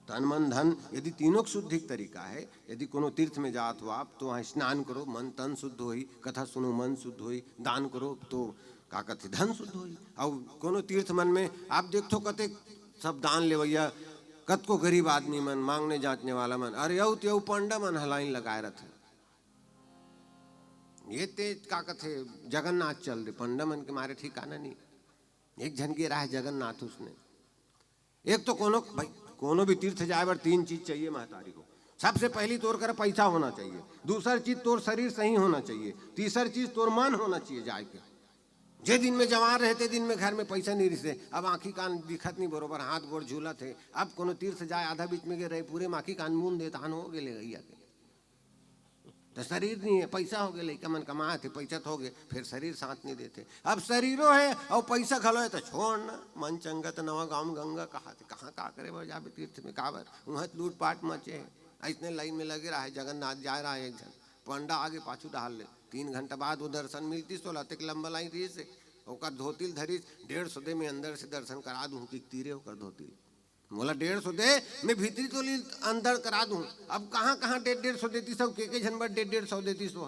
तन मन धन यदि तीनों के शुद्धि के तरीका हे, यदि कोनो तीर्थ में जात हो आप, तो वहाँ स्नान करो, मन तन शुद्ध होही, कथा सुनो, मन शुद्ध होही, दान करो तो का कथे, धन शुद्ध होही। अउ कोनो तीर्थ मन में आप देखथो, कतेक सब दान लेवैया, कतको गरीब आदमी मन, मांगने जांचने वाला मन, अरे अउ ते अउ पंडा मन ह लाइन लगाए रथे। ये ते का कथे, जगन्नाथ चल दे, पंडा मन के मारे ठिकाना नहीं। एक झन गे रहा हे जगन्नाथ, उसने एक तो कोनो भाई, कोनो भी तीर्थ जाए बर तीन चीज चाहिए महतारी को। सबसे पहली तोर कर पैसा होना चाहिए, दूसर चीज तोर शरीर सही होना चाहिए, तीसर चीज तोर मन होना चाहिए जाए के। जे दिन में जवान रहे, ते दिन में घर में पैसा नहीं रिहिस हे, अब आंखी कान दिखत नहीं बरोबर, हाथ गोड़ झूलत हे। अब कोनो तीर्थ जाए, आधा बीच में गे रहे, पूरे में आंखी कान मूंद दे, तहान हो गेले गैया के। तो शरीर नहीं हे, पैसा हो गे, लइका मन कमात हे, पैसा तो हो गे, फिर शरीर साथ नहीं देथे। अब शरीरो हे अउ पैसा घलो हे, तो छोड़ ना, मन चंगा तो नवा गाँव में गंगा कहाथे, कहाँ का करे बर जाबे तीर्थ में, काबर? उहाँ लूटपाट मचे हे। अइसने लाइन में लगे रहा हे, जगन्नाथ जाए रहा हे एक झन, पंडा आगे पाछू डाल ले, तीन घंटा बाद वो दर्शन मिलतिस, तो अतेक लंबा लाइन रिहिस हे, ओकर धोती ल धरिस, डेढ़ सौ दे, मैं अंदर से दर्शन करा दूँ, कि तीरे ओकर धोती ल। मोला डेढ़ सौ दे, मैं भीतरी तो ली अंदर करा दूँ। अब कहाँ कहाँ डेढ़ डेढ़ सौ देतिस, अउ के के झन बर डेढ़ डेढ़ सौ देतिस वो।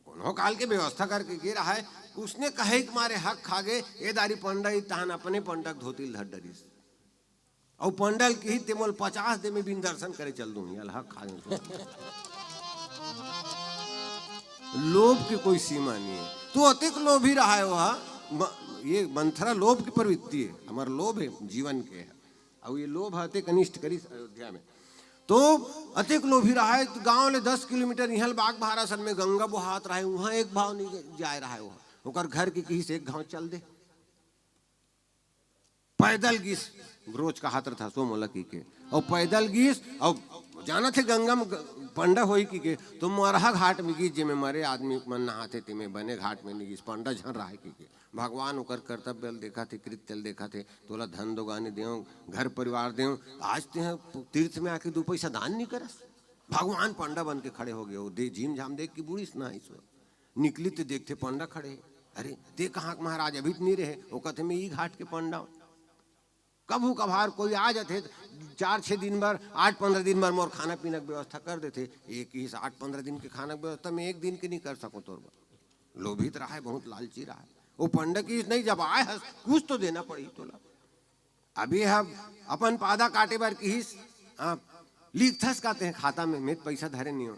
कोनो काल के व्यवस्था करके गे रहा हे, उसने कहे के मारे हक खा गे, ए दारी पंडा ही तहान अपने पंडा के धोती ल धर डरिस। अउ पंडा ल किही, ते मोल पचास दे, मैं बिन दर्शन करे चल दूँ, ये हक खा गे। लोभ के कोई सीमा नहीं हे। तो अतेक लोभी रहा हे वो, म-, ये मंथरा लोभ की प्रवृत्ति हे, हमर लोभ हे जीवन के हे। अउ ये लोभ ह अतेक अनिष्ट करिस अयोध्या में। तो अतेक लोभी रहा हे, तो गाँव ले दस किलोमीटर इहाँ ले बागबाहरा सन में गंगा बोहात रहा हे, उहाँ एक भाव नहीं जाए रहा हे वो। ओकर घर के किहिस एक घाव चल दे। पैदल गिस, रोज कहात रथस वो मोला कहिके। अउ पैदल गिस, अउ जानत हे गंगा म ग-, पंडा होही कहिके, तो मरहा घाट में गिस, जेमे मरे आदमी मन नहाथे, तेमे बने घाट में नइ गिस, पंडा झन राहय कहिके। भगवान ओकर कर्तव्य ल देखत हे, कृत्य ल देखत हे, तोला धन दोगानी देंव, घर परिवार देंव, आज तेंह तीर्थ में आके दू पैसा दान नइ करस। भगवान पंडा बन के खड़े हो गे, वो दे झीम झाम देख के बुड़िस ना ईश्वर। निकली ते देखथे पंडा खड़े हे। अरे, ते कहाँ के महाराज, अभी तो नइ रहे। वो कथे, मैं ई घाट के पंडा हूँ। कभू कभार कोई आ जाथे, चार छः दिन बर, आठ पंद्रह दिन बर मोर खाना पीना के व्यवस्था कर देथे। एक ही आठ पंद्रह दिन के खाना के व्यवस्था मैं एक दिन के नइ कर सकूँ तोर बर। लोभी त राहय, बहुत लालची राहय। वो पंडा कहिस, नहीं, जब आए हस, कुछ तो देना पड़ही तोला। अभी हम अपन पादा काटे बर किहिस, हाँ, लिखथस का तेंह खाता में, मैं त पैसा धरे नइ हों।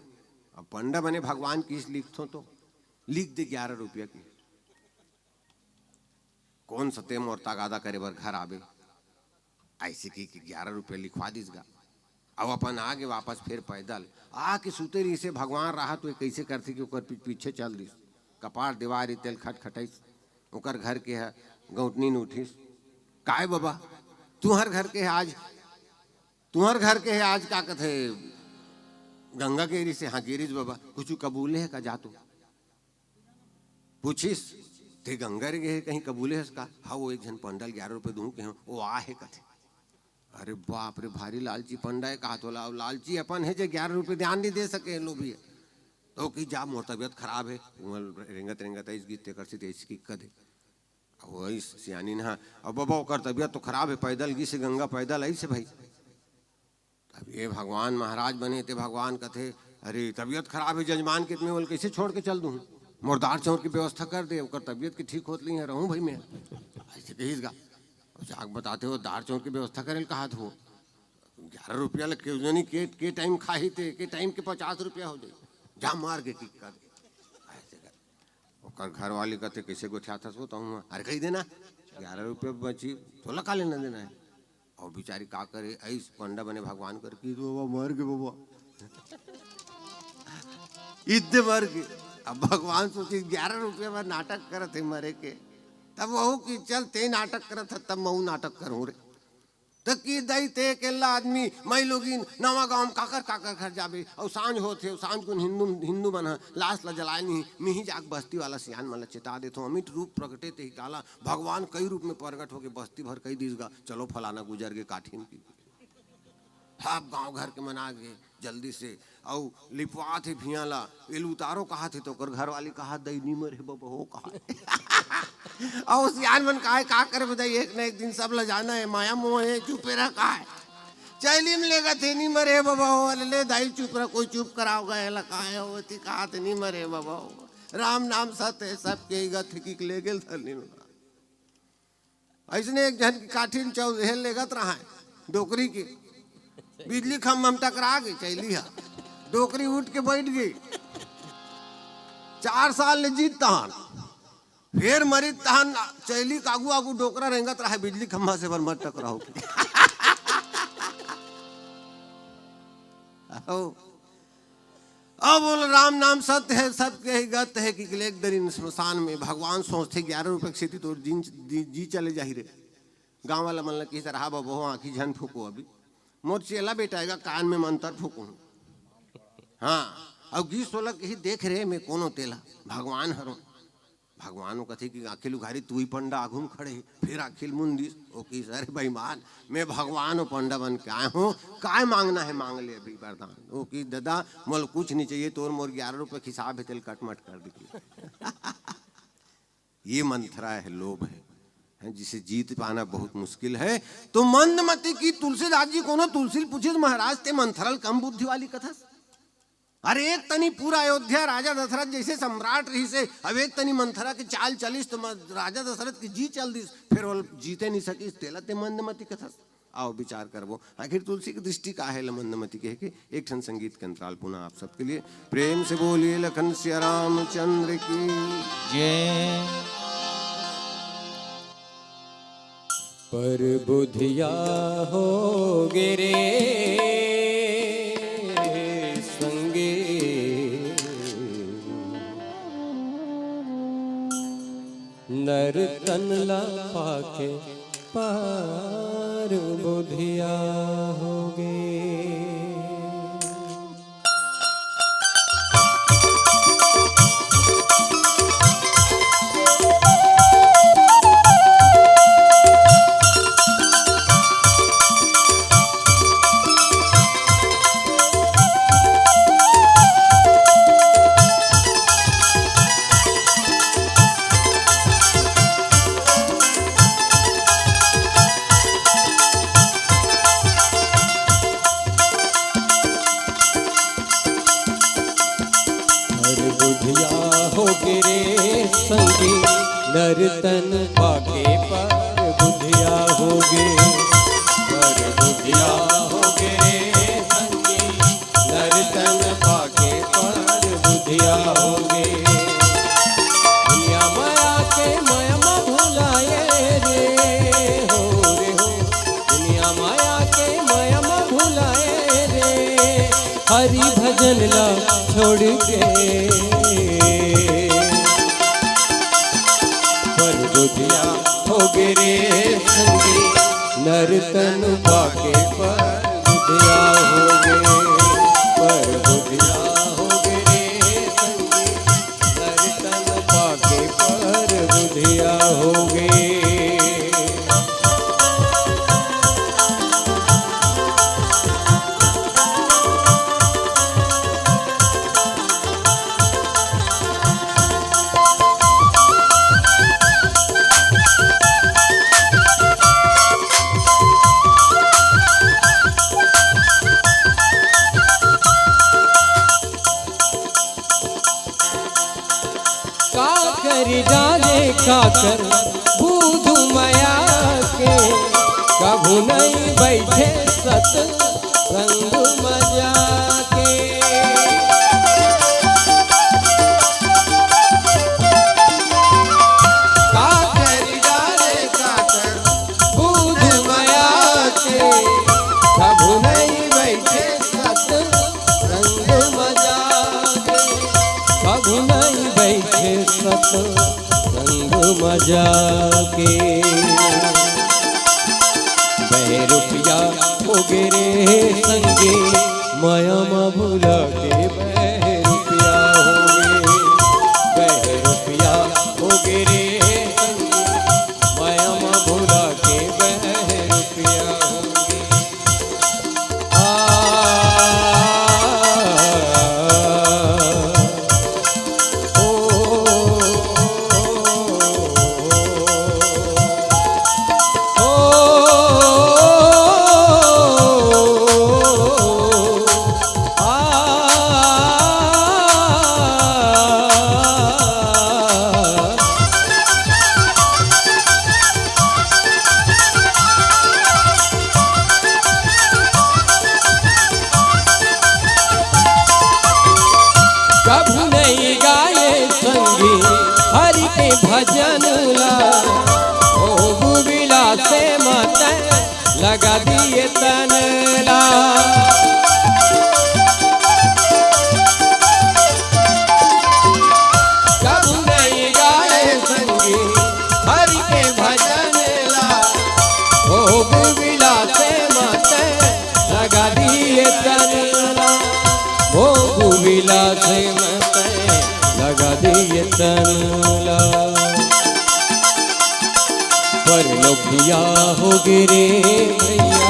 अब पंडा बने भगवान किहिस, लिखथों तो लिख दे ग्यारह रुपया के। कोन सते मोर तगादा करे बर घर आबे? अइसे कहिके ग्यारह रुपया लिखवा दिस गा। अब अपन आगे वापस फेर पैदल आके सुते रहिसे। भगवान राहत हुए कइसे करथे कि ओकर पी-, पीछे चल दिस। कपार देवारी तेल खटखटइस। ओकर घर के ह गौटनी न उठिस। काय बबा, तुंहर घर के ह आज, तुंहर घर के ह आज का कथे, गंगा गे रिहिसे? हाँ, गे रिहिस बबा। कुछु कबूले हे का? जा तो पूछिस, ते गंगा रे गे हे, कहीं कबूले हस का? हाँ, वो एक झन पंडा ल ग्यारह रुपये दूँ के हूँ, वो आ हे कथे। अरे बाप रे, भारी लालची पंडा हे कहात हों। अब लालची अपन हे जे ग्यारह रुपये दान नइ दे सके हे, लोभी हे। तो कहिस, जा, मोर तबियत खराब हे, उहाँ रेंगत रेंगत अइस गिस, तेकर से अइस कहिके कह दे। अब वही सियानी न, अब बबा ओकर तबियत तो खराब हे, पैदल गिस हे गंगा, पैदल अइस हे भाई। अब ये भगवान महाराज बने ते भगवान कथे, अरे तबियत खराब हे जजमान के, त मैं ओला कइसे छोड़ के चल दूँ? मोर दार चाउर के व्यवस्था कर दे, ओकर तबियत के ठीक होत नइ हे, रहूँ भाई मैं। अइसे कहिस गा। अउ जाके बताथे, वो दार चाउर के व्यवस्था करे ल कहात हों। ग्यारह रुपया ल के जनी के, के टाइम खाही ते, के टाइम के पचास रुपया हो जाही। जा मार के किक कर दे। अइसे कर। ओकर घरवाली कथे, कइसे गोठियाथस वो तहूँ? अरे कहि दे ना, ग्यारह रुपया बची, तोला का लेना देना हे? अउ बिचारी का करे, अइस पंडा बने भगवान कर कहि दे, बबा मर गे बबा। इद्दे मर गे। अब भगवान सोचिस, ग्यारह रुपया बर नाटक करत हे मरे के। तब वहू कहिस, चल ते नाटक करत हस, तब महूँ नाटक करहूँ रे। त कहिस, दाई ते अकेल्ला आदमी, माईलोगिन, नवा गाँव म काकर काकर घर जाबे? अउ सांझ होत हे, अउ सांझ कुन हिंदू, हिंदू मन ह लाश ला जलाय नहीं, मिही जाके बस्ती वाला सियान मन ला चेता देथों, अमिट रूप प्रगटे तेहि काला। भगवान कई रूप में प्रगट होके बस्ती भर कहि दिस गा, चलो फलाना गुजर गे काठिन की। सब गाँव घर के मन आ गे जल्दी से, अउ लिपवाथे भियाँ ला, एला उतारो कहाथे, त ओकर घरवाली कहाथे, दई नी मरे बबा हो कहाथे। अउ सियान मन कहाथे, का करबे दई, एक न एक दिन सब ला जाना हे, माया मोह हे, चुपे रह कहाथे। चैली म लेगथे, नी मरे बबा हो, अरे ले दाई चुप रह, कोई चुप करावय गा, एला कहाथे, ओ ती कहाथे, नी मरे बबा हो, राम नाम सत्य हे, सबके ही गत हे, कहिके लेगे ल धर लीन। अइसने एक झन के काठिन चौदहे लेगत रहय, डोकरी के। बिजली खंभा म टकरा गे चैली ह। डोकरी उठ के बइठ गे। चार साल ले जीत तहन। फेर मरित तहन चैली के आगू आगू डोकरा रेंगत रहय, बिजली खंभा से बर मत टकराव। अउ अब बोल, राम नाम सत्य हे, सबके ही गत हे, कहिके लेग दरिन श्मशान में। भगवान सोचथे, ग्यारह रुपया के सेती तोर जीन, जी, जी चले जाही रे। गाँव वाला मन ला कहिस, रहा बबा हो, आँखी झन फूको अभी। मोर चेला बेटा आय गा, कान में मंतर फूकहूँ। हाँ, अउ गिस ओला कहिस, देख रे, मैं कोन ओं तेला, भगवान हरों। भगवान ओ कथे कि आँखी ल उघारिस, तुही पंडा आघू म खड़े हे। फेर आँखी ल मुंद दिस, ओ कहिस, अरे बेईमान, मैं भगवान ओ पंडा बन के आय हों, काय मांगना हे मांग ले अभी वरदान। ओ कहिस, ददा, मोला कुछ नहीं चाहिए, तोर मोर ग्यारह रुपये के हिसाब हे, तेला कटमट कर दे। ये मंथरा हे, लोभ हे, हैं, जिसे जीत पाना बहुत मुश्किल है। तो मंदमती की तुलसीदास जी कोनो तुलसी ल पूछिस, महाराज ते मंथरा ल कम बुद्धि वाली कथस। अरे एक तनी पूरा अयोध्या राजा दशरथ जइसे सम्राट रहिसे, अब एक तनी मंथरा के चाल चलिस त म-, राजा दशरथ के जी चल दिस, फेर ओला जीते नइ सकिस, तेला ते मंदमती कथस। आओ विचार करबो, आखिर तुलसी के दृष्टि का हे ल मंदमती कहे के। एक ठन संगीत के अंतराल पुनः आप सबके लिए। प्रेम से बोलिए लखन सिया रामचंद्र की जय। पर बुधिया हो गे रे संगी, नर तन ला पाके पर बुधिया होगे। पर बुधिया होगे रे संगी, नर तन पाके पर बुधिया होगे। पर बुधिया होगे रे संगी, नर तन पाके पर बुधिया होगे। दुनिया माया के माया म भुलाए रे, हो रे हो। दुनिया माया के माया म भुलाए रे, हरि भजन ला छोड़ के। पर बुधिया होगे रे संगी, नर तन पाके पर बुधिया होगे। पर बुधिया होगे रे संगी, नर तन पाके पर बुधिया होगे। का करी जाने का कर बुध माया के, कभू नहीं बैठे सत संग म जाके। का करी जाने का कर बुध माया के, कभू नहीं बैठे सत संग म जाके। कभू नहीं बैठे सत संग म जाके। बहरुपिया होगे रे संगी, माया म भुला के बहरुपिया होगे। बहरुपिया होगे रे संगी, माया म भुला के बहरुपिया होगे। कभू नहीं गाए संगी हरि के भजन ला, भोग विलासे म तैं लगा दिए तन ला। कभू नहीं गाए संगी हरि के भजन ला, भोग विलासे म तैं लगा दिए तन ला। भोग विलासे म तैं लगा दिए तन ला। परलोकिया होगे रे भैया,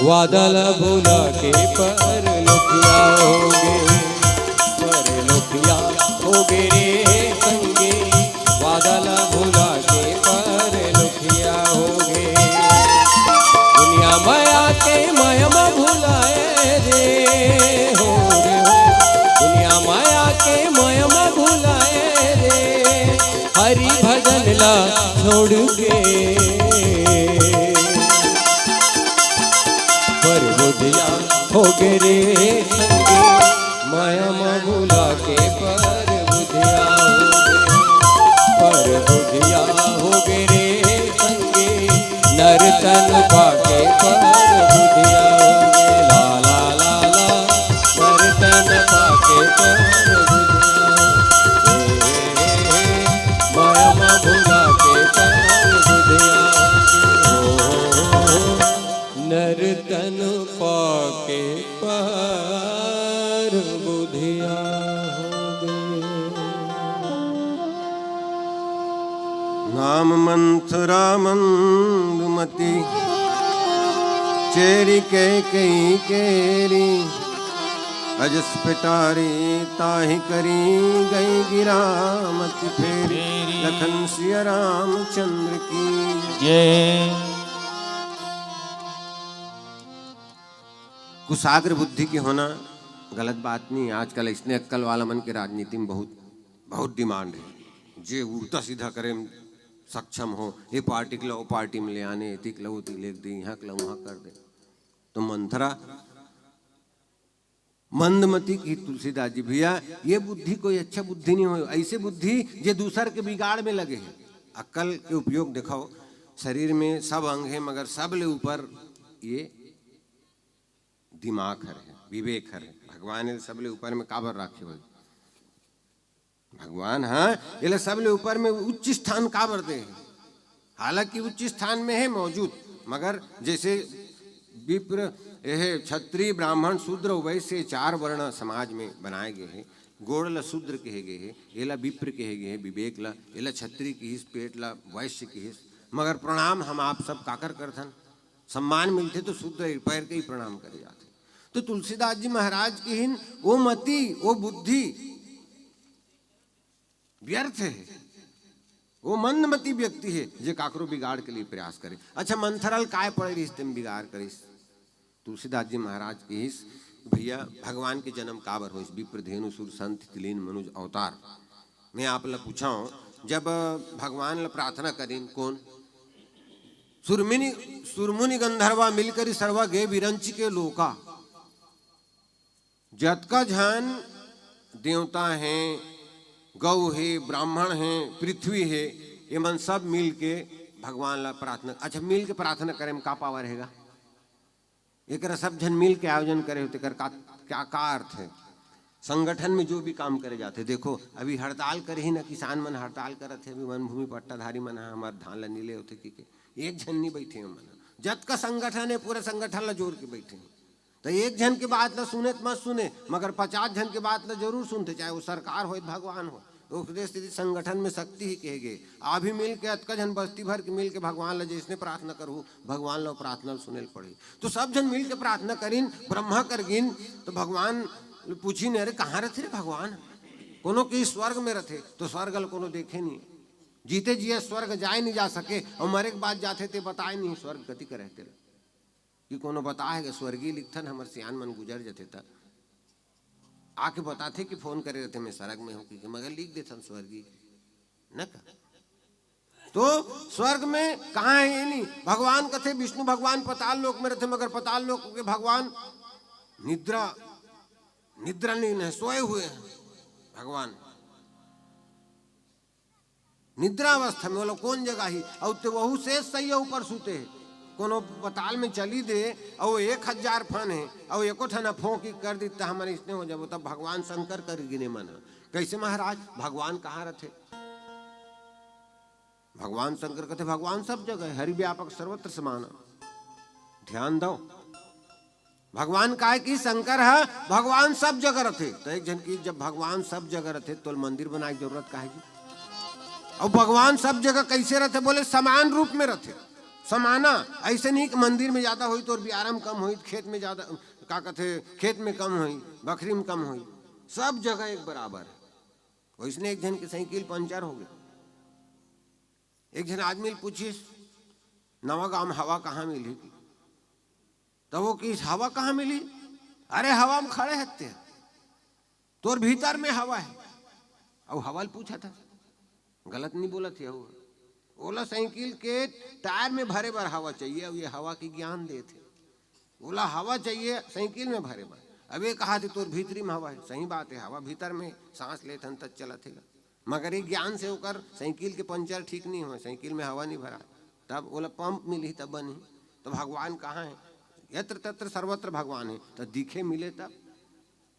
वादा ल भुला के परलोकिया होगे। परलोकिया होगे रे संगी, वादा ल भुला के परलोकिया होगे। दुनिया माया के माया म भुलाए रे, हो रे हो। दुनिया माया के माया म भुलाए रे, हरि भजन ला छोड़ के। पर बुधिया होगे रे संगी, माया म भुला के पर बुधिया होगे। पर बुधिया होगे रे संगी, नर तन पाके पर बुधिया होगे। ला ला ला ला, नर तन पाके पर बुधिया होगे। माया म भुला के पर बुधिया होगे। राम मंथरा मंदमती, चेरी कैकेयी केरी, अजस पिटारी ताहि करी, गई गिरामति फेरी। फेरी। लखन सिया रामचंद्र की जय। कुशाग्र बुद्धि के होना गलत बात नहीं है। आजकल इसने अक्कल वाला मन के राजनीति में बहुत, बहुत डिमांड है। जे उल्टा सीधा करे में सक्षम हो, ये पार्टी के ला वो पार्टी में ले आने, एती के ला ओती ले दे, यहाँ के ला वहाँ कर दे। तो मंथरा मंदमती की तुलसीदास जी, भैया, ये बुद्धि कोई अच्छा बुद्धि नहीं हो, ऐसे बुद्धि जे दूसर के बिगाड़ में लगे है। अक्कल के उपयोग दिखाओ, शरीर में सब अंग है, मगर सब ले ऊपर ये दिमाग हर है, विवेक हर है। भगवान ने सबले ऊपर में काबर राखे हुए? भगवान, हाँ, एला सबले ऊपर में उच्च स्थान काबर दे है? हालांकि उच्च स्थान में है मौजूद, मगर जैसे विप्र, यह क्षत्रिय, ब्राह्मण, शूद्र, वैश्य चार वर्ण समाज में बनाए गए हैं। गोड़ ला शूद्र कहे गए है, एला विप्र कहे गए है, विवेक ला, एला क्षत्रिय किहिस, पेट ला वैश्य किहिस। मगर प्रणाम हम आप सब काकर करथन? सम्मान मिलथे तो शूद्र पैर के ही प्रणाम करे जाथे। तो तुलसीदास जी महाराज किहिन, वो मति, वो बुद्धि व्यर्थ है, वो मंदमती व्यक्ति है, जे काकरो बिगाड़ के लिए प्रयास करे। अच्छा, मंथरा ल काय पड़े रिहिस, तेम बिगाड़ करिस? तुलसीदास जी महाराज किहिस, भैया, भगवान के जन्म काबर होइस? विप्र, धेनु, सुर, संत, तिलीन, मनुज, अवतार। मैं आप ला पूछा हूँ, जब भगवान ला प्रार्थना करिन, कौन? सुरमुनि, सुरमुनि गंधर्वा मिलकरी सर्वा गे विरंच के लोका। जतका झन देवता हैं, गौ हे, ब्राह्मण हैं, पृथ्वी हे, ये मन सब मिल के भगवान ला प्रार्थना, अच्छा, मिल के प्रार्थना करे में का पावर हेगा? एकरा सब झन मिल के आयोजन करे हो, तेकर का, क्या, का अर्थ है? संगठन में जो भी काम करे जाथे, देखो, अभी हड़ताल करे ही ना, किसान मन हड़ताल करत हे, अभी वन भूमि पट्टाधारी मन ह हमर धान ला नी ले होथे कि के, एक झन नी बैठे हे मन ह। जतका संगठन है, पूरा संगठन ला जोर के बैठे हैं। तो एक झन के बात ला सुने त मत सुने, मगर पचास झन के बात ला जरूर सुनथे, चाहे वो सरकार होय, भगवान होय। ओकरे सेती संगठन में शक्ति ही कहे गे। अभी मिल के अतका झन बस्ती भर के मिल के भगवान ला जैसने प्रार्थना करहू, भगवान ला प्रार्थना सुने ल पड़ही। तो सब झन मिल के प्रार्थना करिन, ब्रह्मा कर गिन, तो भगवान पूछिन, "अरे, कहाँ रथे रे भगवान?" कोनो के स्वर्ग में रथे, तो स्वर्ग ल कोनो देखे नहीं। जीते जिए स्वर्ग जाए नहीं जा सके, और मरे के बाद जाथे ते बताए नहीं स्वर्ग गति करे तेला। कि कोनो बताए हे स्वर्गीय लिखथन, हमर सियान मन गुजर जथे त आके बताथे कि फोन करे रहथे, "मैं सरग में हूँ," कि मगर लिख देथन स्वर्गीय, न का? तो स्वर्ग में कहाँ है ये नहीं। भगवान कथे विष्णु भगवान पताल लोक में रहथे, मगर पताल लोक के भगवान निद्रा, निद्रा नहीं है, सोए हुए हैं भगवान। निद्रावस्था में ओला कौन जगाही? अउ ते वहू से सैया ऊपर सुते हे। कोनो पताल में चली दे, अउ एक हजार फन हे, अउ एको ठन ह फोंक के कर दी, त हमन इसने हो जाबो। तब भगवान शंकर कर गिने मन ह, "कैसे महाराज, भगवान कहाँ रथे?" भगवान शंकर कथे, "भगवान सब जगह है, हरि व्यापक सर्वत्र समाना।" ध्यान दो, भगवान काय कि शंकर ह, भगवान सब जगह रथे। तो एक झन कि जब भगवान सब जगह रथे, तो मंदिर बनाए के जरूरत काहे जी? अउ भगवान सब जगह कैसे रथे? बोले समान रूप में रथे, समाना। ऐसे नहीं कि मंदिर में ज्यादा होई, तोर बियारा में कम होई, खेत में ज्यादा, का कथे, खेत में कम होई, बखरी में कम होई, सब जगह एक बराबर है। वैसने एक झन के साइकिल पंचर हो गया। एक झन आदमी ल पूछिस, "नवा गांव में हवा कहाँ मिलही?" तब वो किहिस, "हवा कहाँ मिलही? अरे, हवा में खड़े हत्ते, तोर भीतर में हवा है।" अउ हवा ल पूछा था, गलत नहीं बोला थे। वो ओला साइकिल के टायर में भरे बर हवा चाहिए, अउ ये हवा के ज्ञान देथे। ओला हवा चाहिए साइकिल में भरे बर। अब ये कहा थे, "तोर भीतरी में हवा है।" सही बात है, हवा भीतर में, सांस लेथन तब चलत हे गा। मगर ये ज्ञान से ओकर साइकिल के पंचर ठीक नहीं होय, साइकिल में हवा नहीं भरा, तब ओला पंप मिलही तब बनही। तो भगवान कहाँ है? यत्र तत्र सर्वत्र भगवान है, तो दिखे मिले तब,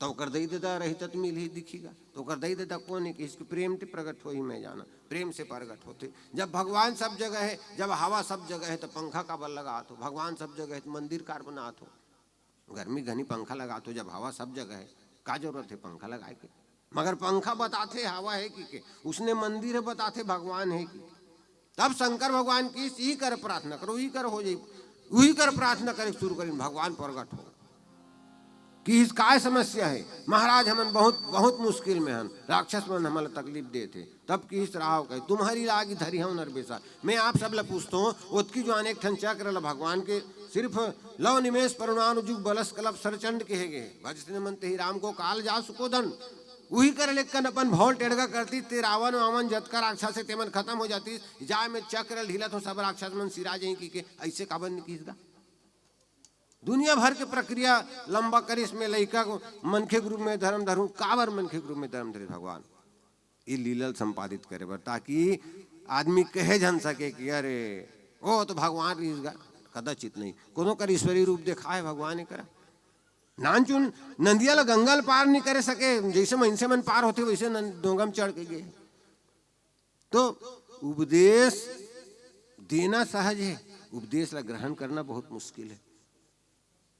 तो ओकर दई ददा रही तब मिलही दिखी गा। तो ओकर दई ददा कौन है कि इसके प्रेम ते प्रगट होही मैं जाना, प्रेम से प्रगट होथे। जब भगवान सब जगह है, जब हवा सब जगह है, तो पंखा काबर लगात हो? भगवान सब जगह है, तो मंदिर कार बनात हो? गर्मी घनी पंखा लगात हो, जब हवा सब जगह है, का जरूरत है पंखा लगाए के? मगर पंखा बताथे हवा है कि के, उसने मंदिर है बताथे भगवान है कि के। तब शंकर भगवान किहिस, "इही कर प्रार्थना करो, इही कर हो जाई।" उही कर प्रार्थना करे शुरू करिन, भगवान प्रगट हो। किहिस, "काय समस्या हे?" "महाराज, हमन बहुत, बहुत मुश्किल में हन, राक्षस मन हमन ला तकलीफ देत हे।" तब किहिस राव कहे, "तुम्हरी लागी धरिहौं नरबेसा।" मैं आप सब ला पूछथों, ओतकी जुवार एक ठन चक्र ला भगवान के सिर्फ लव निमेष परमाणु जुग बलस कलप सरचंड कहे गे, "भजते मन तेहि राम को काल जासु को दंड।" उही कर लेकन अपन भौल टेड़गा करतिस, ते रावण वामन जतका राक्षस हे, तेमन खतम हो जातिस। "जा मैं चक्र ला ढीलत हौं, सब राक्षस मन सिरा जाही," कहिके। अइसे काबर नइ किहिस गा? दुनिया भर के प्रक्रिया लंबा करिस, में लइका को मनखे के रूप में धर्म धरूं, काबर मनखे के रूप में धर्म धरिस भगवान? ये लीला ल संपादित करे बर, ताकि आदमी कहे झन सके कि अरे, ओ तो भगवान रिहिस गा, कदाचित नहीं। कोनो कर ईश्वरीय रूप देखाय भगवान एकरा। नानचुन नंदिया ल गंगा ल पार नहीं करे सके, जइसे मइनसे मन पार होथे, वइसे नन-, डोंगा म चढ़ के गे। तो उपदेश देना सहज हे, उपदेश ला ग्रहण करना बहुत मुश्किल हे।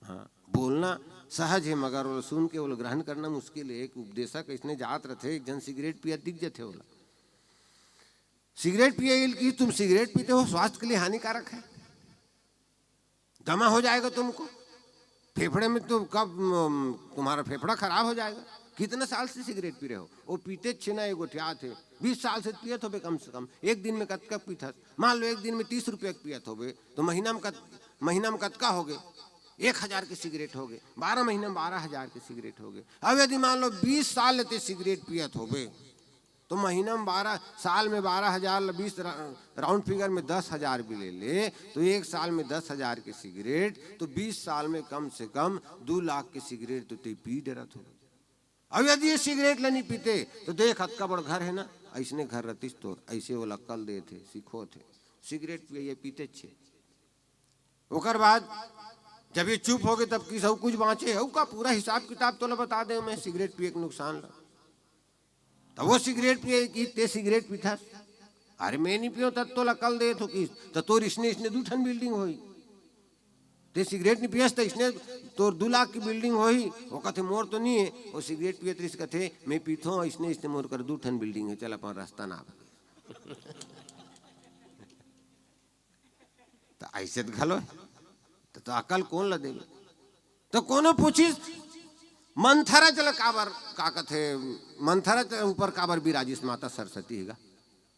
हाँ, बोलना सहज हे, मगर ओला सुन के ओला ग्रहण करना मुश्किल हे। एक उपदेशक अइसने जात रथे, एक झन सिगरेट पियत दिख जथे ओला। सिगरेट पिए ल कि, "तुम सिगरेट पीते हो, स्वास्थ्य के लिए हानिकारक है, दमा हो जाएगा तुमको, फेफड़े में तो कब, अम, तुम्हारा फेफड़ा खराब हो जाएगा।" कितना साल से सिगरेट पी रहे हो? वो पीते छे ना, ये गोठियात हे, "बीस साल से पियत होबे कम से कम, एक दिन में कतका पीथस?" मान लो एक दिन में तीस रुपया के पियत होबे, तो महीना में कत-, महीना में कतका होगे? एक हजार के सिगरेट होगे, बारह महीना में बारह हजार के सिगरेट होगे। अब यदि मान लो बीस साल ले ते सिगरेट पियत होबे, तो महीना में बारह, साल में बारह हजार ल बीस रा-, राउंड फिगर में दस हजार भी ले ले, तो एक साल में दस हजार के सिगरेट, तो बीस साल में कम से कम दू लाख के सिगरेट तो ते पी डरत हो। अब यदि ये सिगरेट ल नहीं पीते, तो देख, अतका बड़ घर हे ना, अइसने घर रहतिस तोर, अइसे ओला अक्कल देत हे, सिखोत हे। सिगरेट पिए, ये पीते छे। ओकर बाद जब ये चुप होगे, तब किहिस अउ कुछ बाँचे, अउ का पूरा हिसाब किताब तोला बता देंव मैं सिगरेट पिए के नुकसान ला। तब वो सिगरेट पिए कि ते सिगरेट पीथस, "अरे मैं नहीं पियों, तब तोला अक्कल देत हों," किहिस, "त तोर इसने, इसने दू ठन बिल्डिंग होही। ते सिगरेट नहीं पियस त इसने तोर दू लाख की बिल्डिंग होही।" वो कथे, "मोर तो नहीं हे।" वो सिगरेट पियत रिहिस, कथे, "मैं पीथों, इसने, इसने मोर कर दू ठन बिल्डिंग हे, चल अपन रास्ता नाप।" त अइसे त घलो हे। त, त अकल कोन ल देबे? त कोनो पूछिस, "मंथरा चला काबर, का कथे, मंथरा के ऊपर काबर बिराजिस माता सरस्वती हे गा?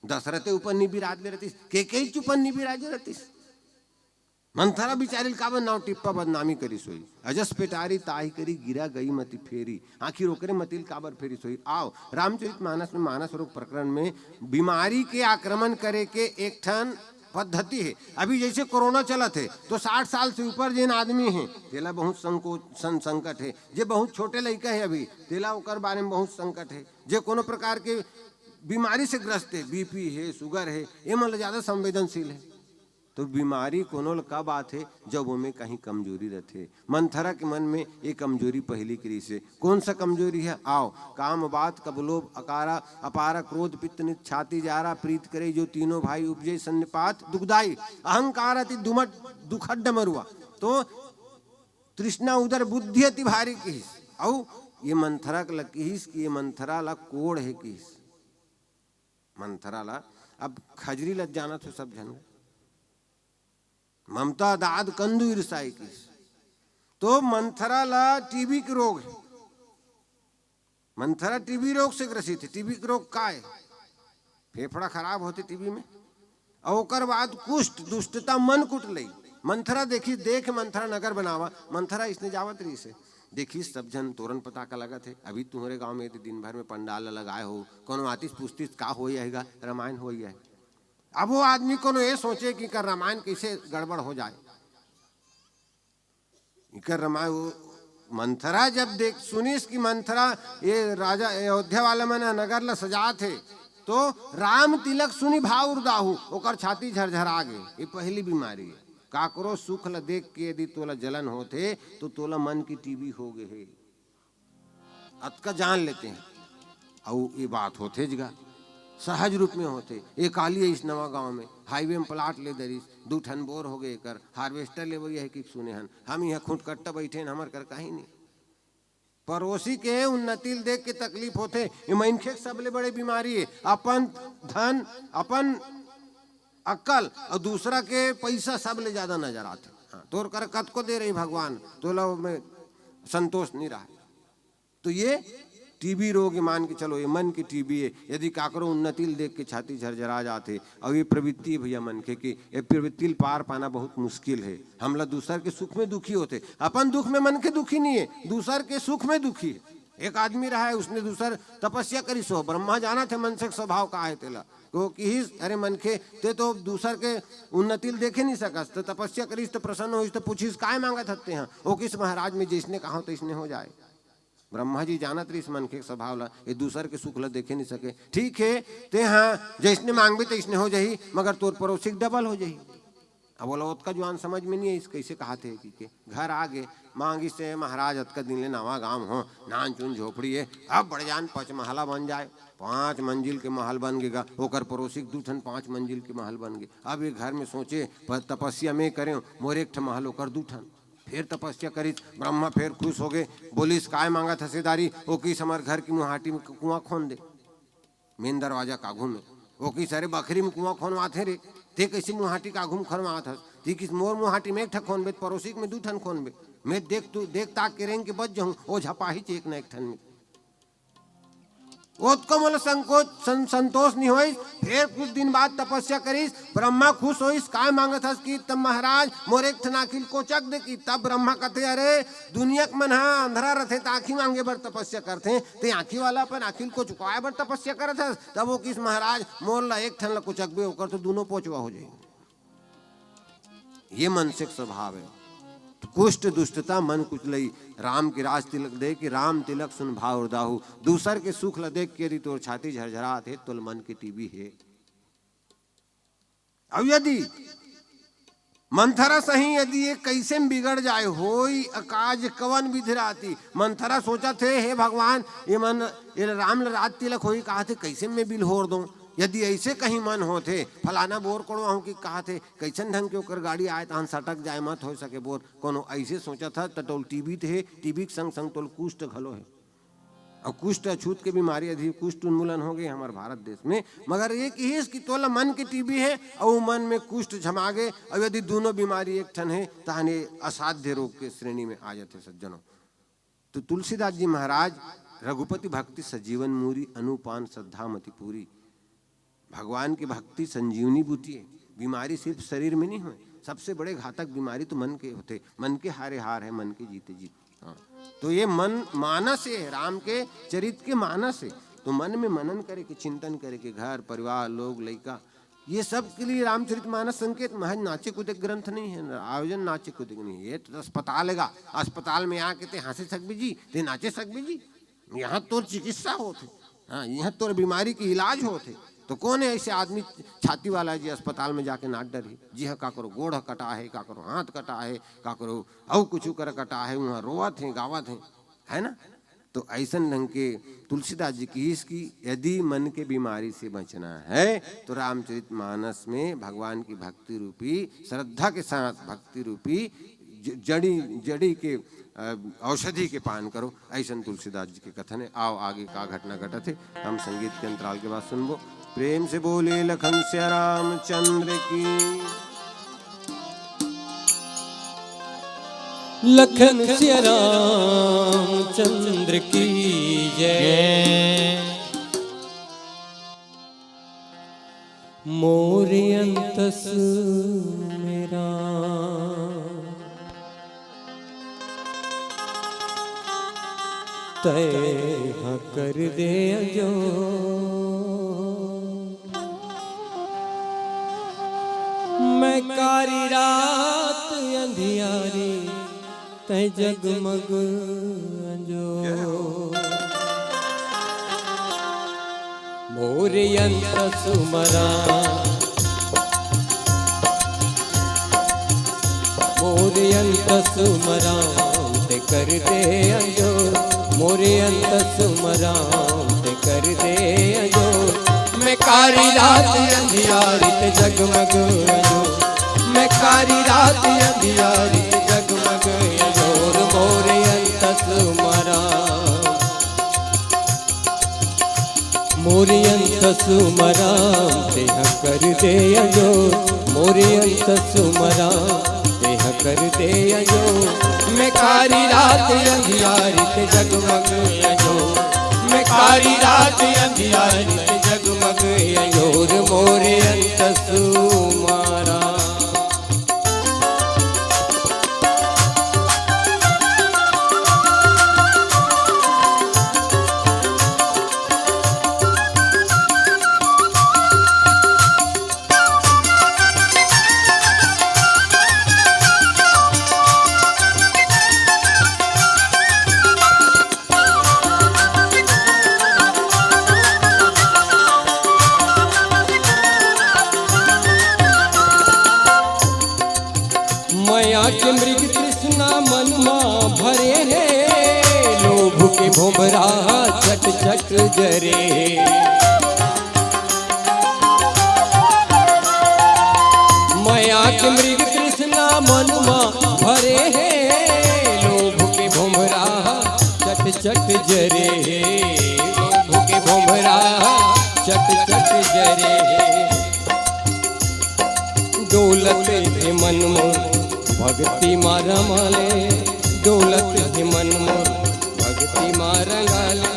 दशरथे ऊपर नी बिराज ले रहतिस, केकई के ऊपर नी बिराज रहतिस। मंथरा बिचारी ल काबर नाव टिप्पा बदनामी करिस होही? अजस पेटारी ताहि करी गिरा गई मति फेरी।" आखिर ओकरे मति ल काबर फेरिस होही? आव, रामचरित मानस में मानस रोग प्रकरण में बीमारी के आक्रमण करे के एक ठन पद्धति हे। अभी जइसे कोरोना चलत हे, तो साठ साल से ऊपर जेन आदमी हे, तेला बहुत संकोच, सं-, संकट हे। जे बहुत छोटे लइका हे अभी, तेला ओकर बारे में बहुत संकट हे। जे कोनो प्रकार के बीमारी से ग्रस्त हे, बीपी हे, सुगर हे, एमन ल ज्यादा संवेदनशील हे। तो बीमारी कोनो ल कब आथे? जब ओमे कहीं कमजोरी रथे। मंथरा के मन में ये कमजोरी पहिली के रिहिसे। कोन सा कमजोरी हे? आव, काम बात कब लोभ अकारा, अपारा क्रोध पित्त नित छाती जारा, प्रीत करे जो तीनों भाई उपजे सन्निपात दुखदाई, अहंकार अति दुमट दुखड्ड मरुआ। तो तृष्णा उदर बुद्धि अति भारी किहिस। अउ ये मंथरा ल किहिस कि ये मंथरा ल कोढ़ हे किहिस। मंथरा ल, अब खजरी ल जानत हो सब झन, ममता दाद कंदु ईर्षाई किहिस। तो मंथरा ल टीबी के रोग हे। मंथरा टीबी रोग से ग्रसित हे। टीबी के रोग का हे? फेफड़ा खराब होथे टीबी में। अउ ओकर बाद कुष्ठ, दुष्टता, मन कुटलई। मंथरा देखिस, देख मंथरा नगर बनावा। मंथरा अइसने जावत रिहिसे। देखिस सब झन तोरन पताका लगत हे। अभी तुंहरे गांव में तो दिन भर में पंडाल ल लगाए हो, कोनो आतिस पूछतिस का होई हे गा, रामायण होई हे। अब वो आदमी कोनो ये सोचे कि कर रामायण कइसे गड़बड़ हो जाए। इकर रामायण वो मंथरा जब देख सुनिस कि मंथरा ये राजा अयोध्या वाला मन ह नगर ल सजात हे, तो राम तिलक सुनि भाव उरदाहू, ओकर छाती झरझरा गे। ये पहली बीमारी हे। काकरो सुख ल देख के यदि तोला जलन होथे, तो तोला मन की टीबी हो गे हे। अतका जान लेते हैं। अउ ये बात होथे ज गा, सहज रूप में होथे। ये काली अइस नवा गांव में हाईवे में प्लाट ले दरिस, दू ठन बोर हो गे, एकर हार्वेस्टर लेवइया हे कि सुने हन। हम इहाँ खुंटकट्टा बइठे हन, हमर कर कहीं नहीं। पड़ोसी के उन्नति ल देख के तकलीफ होथे। ये मनखे के सबले बड़े बीमारी हे, अपन धन, अपन अक्कल अउ दूसरा के पइसा सब ले ज्यादा नजर आथे। हाँ, तोर कर कतको दे रही भगवान, तोला ओमे संतोष नहीं रहा। तो ये टीबी रोग, ये मान के चलो, ये मन के टीबी है। यदि काकरो उन्नति ल देख के छाती झरझरा जाथे, अउ ये प्रवृत्ति है भैया मनखे के, ये प्रवृत्ति ल पार पाना बहुत मुश्किल है। हमला दूसर के सुख में दुखी होथे, अपन दुख में मनखे दुखी नहीं है, दूसर के सुख में दुखी है। एक आदमी रहा है, उसने दूसर तपस्या करिस हो, ब्रह्मा जानथे मनखे के स्वभाव का है तेला। वो किहिस, "अरे मनखे, ते तो दूसर के उन्नति ल देखे नहीं सकस, तो तपस्या करिस तो प्रसन्न होइस, तो पूछिस, 'काय मांगत हस तेहा?' वो किहिस, 'महाराज, मैं जैसने कहा तैसने हो जाए।'" ब्रह्मा जी जानत रहिस मनखे के स्वभाव ला, ये दूसर के सुख ला देखे नहीं सके। "ठीक है, तेहा जैसने मांगबे तैसने हो जाही, मगर तोर पड़ोसी के डबल हो जाही।" अब ओला ओतका जुआन समझ में नहीं आइस, कैसे कहाथे कि के। घर आ गे, मांगिस हे, "महाराज, अतका दिन ले नवा गांव हो, नान चुन झोपड़ी है, अब बड़ जान पांच महला बन जाए।" पांच मंजिल के महल बन गे गा, ओकर पड़ोसी के दू ठन पांच मंजिल के महल बन गे। अब ये घर में सोचे, "पर तपस्या मैं करेंव, मोर एक ठन महल, ओकर दू ठन।" फिर तपस्या करिस, ब्रह्मा फिर खुश हो गए, बोलिस, "काय मांगत हस ए दारी?" वो किहिस, "हमर घर की मुहाटी में कुआं खोन दे।" मेन दरवाजा के आघू में। वो किहिस, "अरे बखरी में कुआं खोनवाथे रे, ते कैसे मुहाटी के आघू में खोनवात हस?" ते किहिस, "मोर मुहाटी में एक ठन खोनबे, पड़ोसी के में दू ठन खोनबे। मैं देख तू, देख ताक के रेंग के बच जाहूं, वो झपाही चे एक न एक ठन में।" ओतको मोला संकोच, सं-, संतोष नहीं होइस। फिर कुछ दिन बाद तपस्या करिस, ब्रह्मा खुश होइस, "काय मांगत हस?" कि, "तब महाराज, मोर एक ठन आँखी ल कोचक दे।" कि तब ब्रह्मा कथे, "अरे, दुनिया के मन ह अंधरा रथे, त आँखी मांगे बर तपस्या करथे, ते आँखी वाला अपन आँखी ल कोचकाए बर तपस्या करत हस?" तब वो किहिस, "महाराज, मोर ला एक ठन ला कोचकबे, ओकर तो दूनों पोचवा हो जाही।" ये मनसे के स्वभाव है। कुष्ठ, दुष्टता, मन कुचलई। राम के राज तिलक देख के, राम तिलक सुन भाव उदाहू। दूसर के सुख ला देख के यदि तोर छाती झरझरात हे, तोला मन के टीबी हे। अउ यदि मंथरा सही यदि ये कैसे में बिगड़ जाए, होई अकाज कवन विधि राती। मंथरा सोचत हे, "हे भगवान, ये मन, ये राम ल राज तिलक होई कहाथे, कैसे में बिल्होर दो?" यदि ऐसे कहीं मन होथे, फलाना बोर कोड़वाहूं कि कहाथे, कैसन ढंग के ओकर गाड़ी आए, तहन सटक जाए, मत हो सके बोर। कोनो ऐसे सोचत ह, त तोल टीबी त हे, टीबी के संग संग तोल कुष्ठ घलो हे। अउ कुष्ठ अछूत के बीमारी, अभी कुष्ठ उन्मूलन हो गए हमारे भारत देश में। मगर ये किहिस कि तोला मन के टीबी हे, अउ मन में कुष्ठ झमा गए, अउ यदि दोनों बीमारी एक ठन हे, तहन ये असाध्य रोग के श्रेणी में आ जाथे सज्जनों। तो तुलसीदास जी महाराज, "रघुपति भक्ति सजीवन मूरी, अनुपान श्रद्धा मति पूरी।" भगवान की भक्ति संजीवनी बूटी है। बीमारी सिर्फ शरीर में नहीं होय, सबसे बड़े घातक बीमारी तो मन के होथे। मन के हारे हार है, मन के जीते जीत। हाँ, तो ये मन मानस है, राम के चरित्र के मानस है। तो मन में मनन करे के, चिंतन करे के, घर परिवार, लोग, लइका, ये सब के लिए रामचरित मानस संकेत महज नाचे कूदे के ग्रंथ नहीं है, आयोजन नाचे कूदे के नहीं है। ये तो अस्पताल हेगा, अस्पताल में आके ते हाँसे सकबे जी, ते नाचे सकबे जी। यहाँ तोर चिकित्सा होत हे, हाँ, यहाँ तोर बीमारी के इलाज होत हे। तो कौन है ऐसे आदमी छाती वाला जी अस्पताल में जाके नाच डरही? जी हाँ, काकरो गोड़ कटा है, काकरो हाथ कटा है, काकरो अउ कुछ कर कटा है, वहाँ रोवत हैं, गावत हैं, है ना? तो ऐसन ढंग के तुलसीदास जी किहिस कि यदि मन के बीमारी से बचना है तो रामचरित मानस में भगवान की भक्ति रूपी, श्रद्धा के साथ भक्ति रूपी ज-, जड़ी, जड़ी के, अ, औषधि के पान करो। ऐसन तुलसीदास जी के कथन है। आओ आगे का घटना घटत है, हम संगीत के अंतराल के बाद सुनबो। प्रेम से बोले लखन सिया रामचंद्र की। लखन सिया रामचंद्र की जय। मोर अंतस मेरा तय कर दे जो। मैं कारी रात अंधियारी तय जगमग अंजो। मोर अंत सुमरा, मोर अंत सुमरा ते कर दे अंजो। मोर अंत सुमरा ते कर दे अंजो। मैं कारी रात अंधियारी ते जगमग अंजो। मैं कारी रात अंधियारी ते जगमग अंजोर। मोर अंत सुमरा, मोर अंत सुमरा ते कर दे अजोर मोरे अंत सुमरा, तेह कर दे अजोर। मैं कारी रात अंधियारी ते जगमग अजोर, मैं कारी रात अंधियारी ते जगमग अजोर मोरे अंत सुमरा। मया के मृग तृष्णा मन मा भरे हे, लोभ के भोमरा चट चट जरे हे। मया के मृग तृष्णा मन मा भरे हे, लोभ के भोमरा चट चट जरे हे, लोभ के भोमरा चट चट जरे हे। डोलत हे मन मोर भक्ति मा रमाले, डोलत हे मन मोर भक्ति मा रंगाले।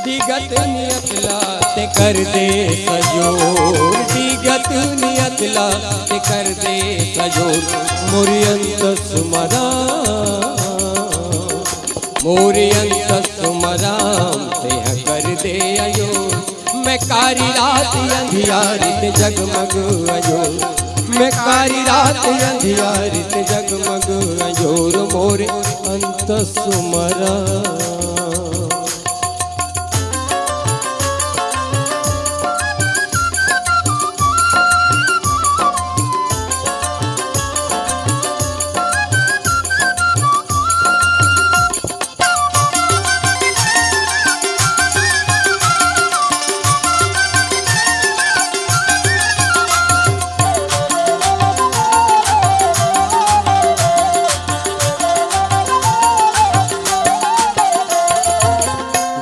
डिगत नियत ला ते कर दे सजोर, डिगत नियत ला ते कर दे सजोर। मोरे अंत सुमरा, मोरे अंत सुमरा, तेह कर दे अजोर। मैं कारी रात अंधियारी ते जगमग अजोर, मैं कारी रात अंधियारी ते जगमग अजोर। मोरे अंत सुमरा।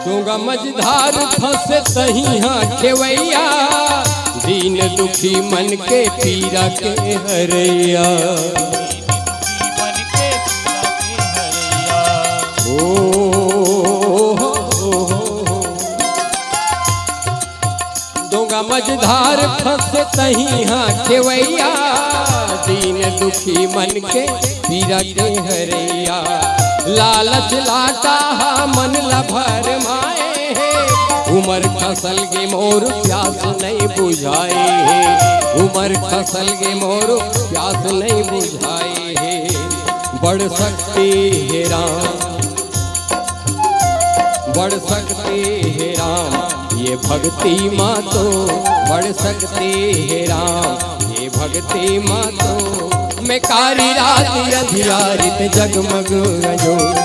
डोंगा मझधार फंसे तहीं हा खेवैया, दीन दुखी मन के पीरा के हरैया। ओ हो, हो, हो। डोंगा मझधार फंसे तहीं हा खेवैया, दीन दुखी मन के पीरा के हरैया। लालच लाटा हा मन ला भरमाए हे, उमर खसल गे मोर प्यास नइ बुझाए हे, उमर खसल गे मोर प्यास नइ बुझाए हे। बड़ शक्ति हे राम, बड़ शक्ति हे राम, ये भक्ति मा तो, बड़ शक्ति हे राम, ये भक्ति मा तो। मैं कारी रात अंधियारी ते जगमग अजोर,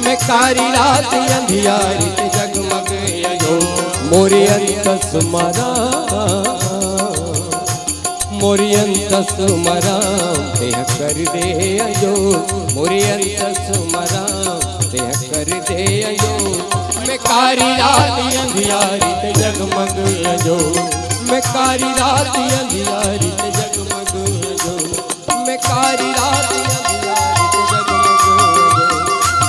मैं कारी रात अंधियारी ते जगमग अजोर। मोरे अंत सुमरा, मोरे अंत सुमरा, तेह कर दे अजोर। मोरे अंत सुमरा, तेह कर दे अजोर। मैं कारी रात अंधियारी ते जगमग अजोर, मैं कारी रात अंधियारी ते जगमग अजोर। मैं कारी रात अंधियारी ते जगमग अजोर,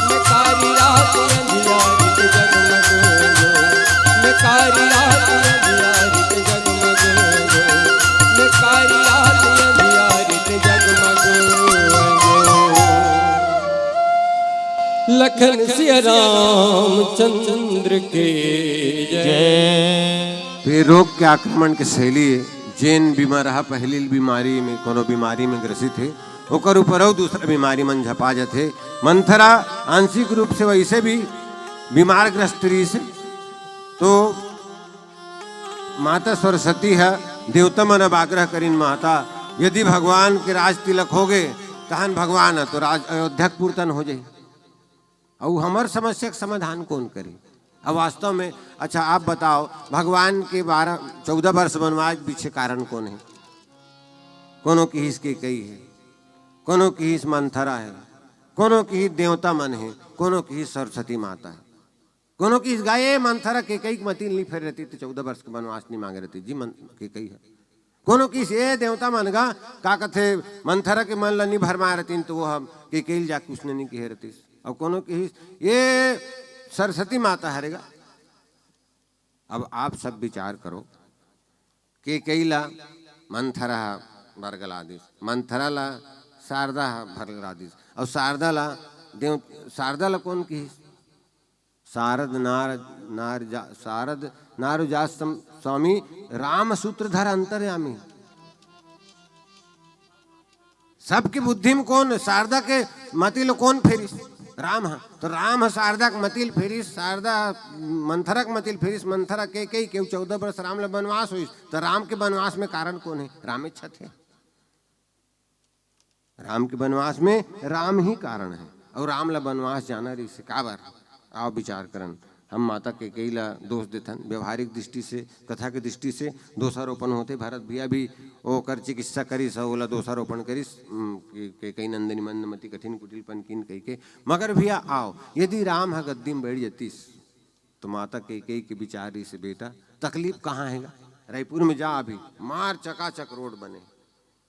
मैं कारी रात अंधियारी ते जगमग अजोर, मैं कारी रात अंधियारी ते जगमग अजोर, मैं कारी रात अंधियारी ते जगमग अजोर। लखन सिया रामचंद्र के जय। तो ये रोग के आक्रमण के शैली हे। जेन बीमार हा, पहिली बीमारी में, कोनो बीमारी में ग्रसित हे, ओकर ऊपर अउ दूसरा बीमारी मन झपा जथे। मंथरा आंशिक रूप से वैसे भी बीमार ग्रस्त रहिस हे, तो माता सरस्वती ह देवता मन अब आग्रह करिन, माता, यदि भगवान के राज तिलक होगे, तहन भगवान ह तो राज अयोध्या के पुरतन हो जाही। अउ हमर समस्या के समाधान कोन करही? अब वास्तव में, अच्छा, आप बताओ, भगवान के बारह, चौदह वर्ष वनवास के पीछे कारण कोन हे? कोनो किहिस केकई हे, कोनो किहिस मंथरा हे, कोनो किहिस देवता मन हे, कोनो किहिस सरस्वती माता हे, कोनो किहिस गाय, "ए मंथरा, केकई के मती ल नी फेरे रहती, त चौदह वर्ष के वनवास नी मांगे रहती जी, मन केकई हे।" कोनो किहिस, "ए देवता मन गा, का कथे, मंथरा के मन ल नी भरमाए रतिन, तो वो हम केकई ल जाके उसने नी कहे रतिस।" अउ कोनो किहिस, "ये सरस्वती माता हरे गा।" अब आप सब विचार करो, केकई ला मंथरा ह बरगला दिस, मंथरा ला शारदा ह बरगला दिस, अउ शारदा ला देव, शारदा ला कोन किहिस? शारद नार, नार जा, शारद नारु जा सम-, स्वामी राम सूत्रधर अंतर्यामी। सबके बुद्धि में कोन, शारदा के मति ल कोन फेरिस? राम ह। तो राम ह शारदा के मति ल फेरिस, शारदा मंथरा के मति ल फेरिस, मंथरा केकई के चौदह वर्ष राम ल बनवास होइस, तो राम के बनवास में कारण कोन हे? रामेच्छा हे। राम के बनवास में राम ही कारण हे, अउ राम ल बनवास जाना रहिस हे। काबर? आओ विचार करन। हम माता केकई ला दोष देथन, व्यवहारिक दृष्टि से, कथा के दृष्टि से दोषारोपण होथे। भरत भैया भी ओकर चिकित्सा करिस अउ ओला दोषारोपण करिस, उम, के, केकई नंदिनी मंदमती कठिन कुटिल पन कीन कहिके। मगर भैया आओ, यदि राम ह गद्दी में बैठ जतिस, तो माता केकई के विचार रहिस हे, "बेटा, तकलीफ कहाँ हे गा? रईपुर में जा अभी, मार चकाचक रोड बने।"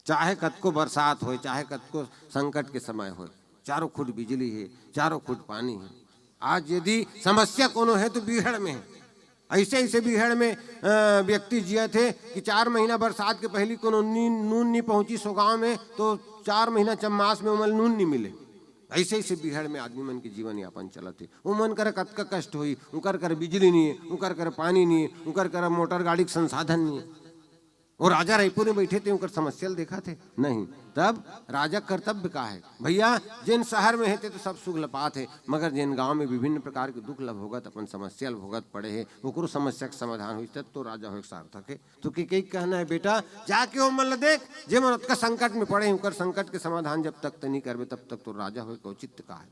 चाहे कतको बरसात होय, चाहे कतको संकट के समय होय, चारों खुट बिजली हे, चारों खुट पानी हे। आज यदि समस्या कोनो हे तो बीहड़ में हे। अइसे, अइसे बीहड़ में, अ, व्यक्ति जियत हे कि चार महीना बरसात के पहिली कोनो नी-, नून नी पहुँचिस ओ गाँव में, तो चार महीना चम्मास में ओमन नून नी मिले। अइसे, अइसे बीहड़ में आदमी मन के जीवन यापन चलत हे। ओमन करा कतका कष्ट होही, उंकर करा बिजली नी हे, उंकर करा पानी नी हे, उंकर करा मोटर गाड़ी के संसाधन नी हे। वो राजा रईपुर में बैठे थे, उनकर समस्या ल देखा थे? नहीं। तब राजा कर्तव्य का हे? भैया, जेन शहर में हे, ते तो सब सुख ल पात हे, मगर जेन गांव में विभिन्न प्रकार के दुख ल भोगत, अपन समस्या ल भोगत पड़े हे, ओकरो समस्या के समाधान होइस, तब तो राजा होए के सार्थक हे। तो केकई कहना हे, "बेटा, जाके ओ मन ल देख, जे मन ओतका संकट में पड़े हे, उनकर संकट के समाधान जब तक ते नहीं करबे, तब तक तो राजा होए के औचित्य का हे?"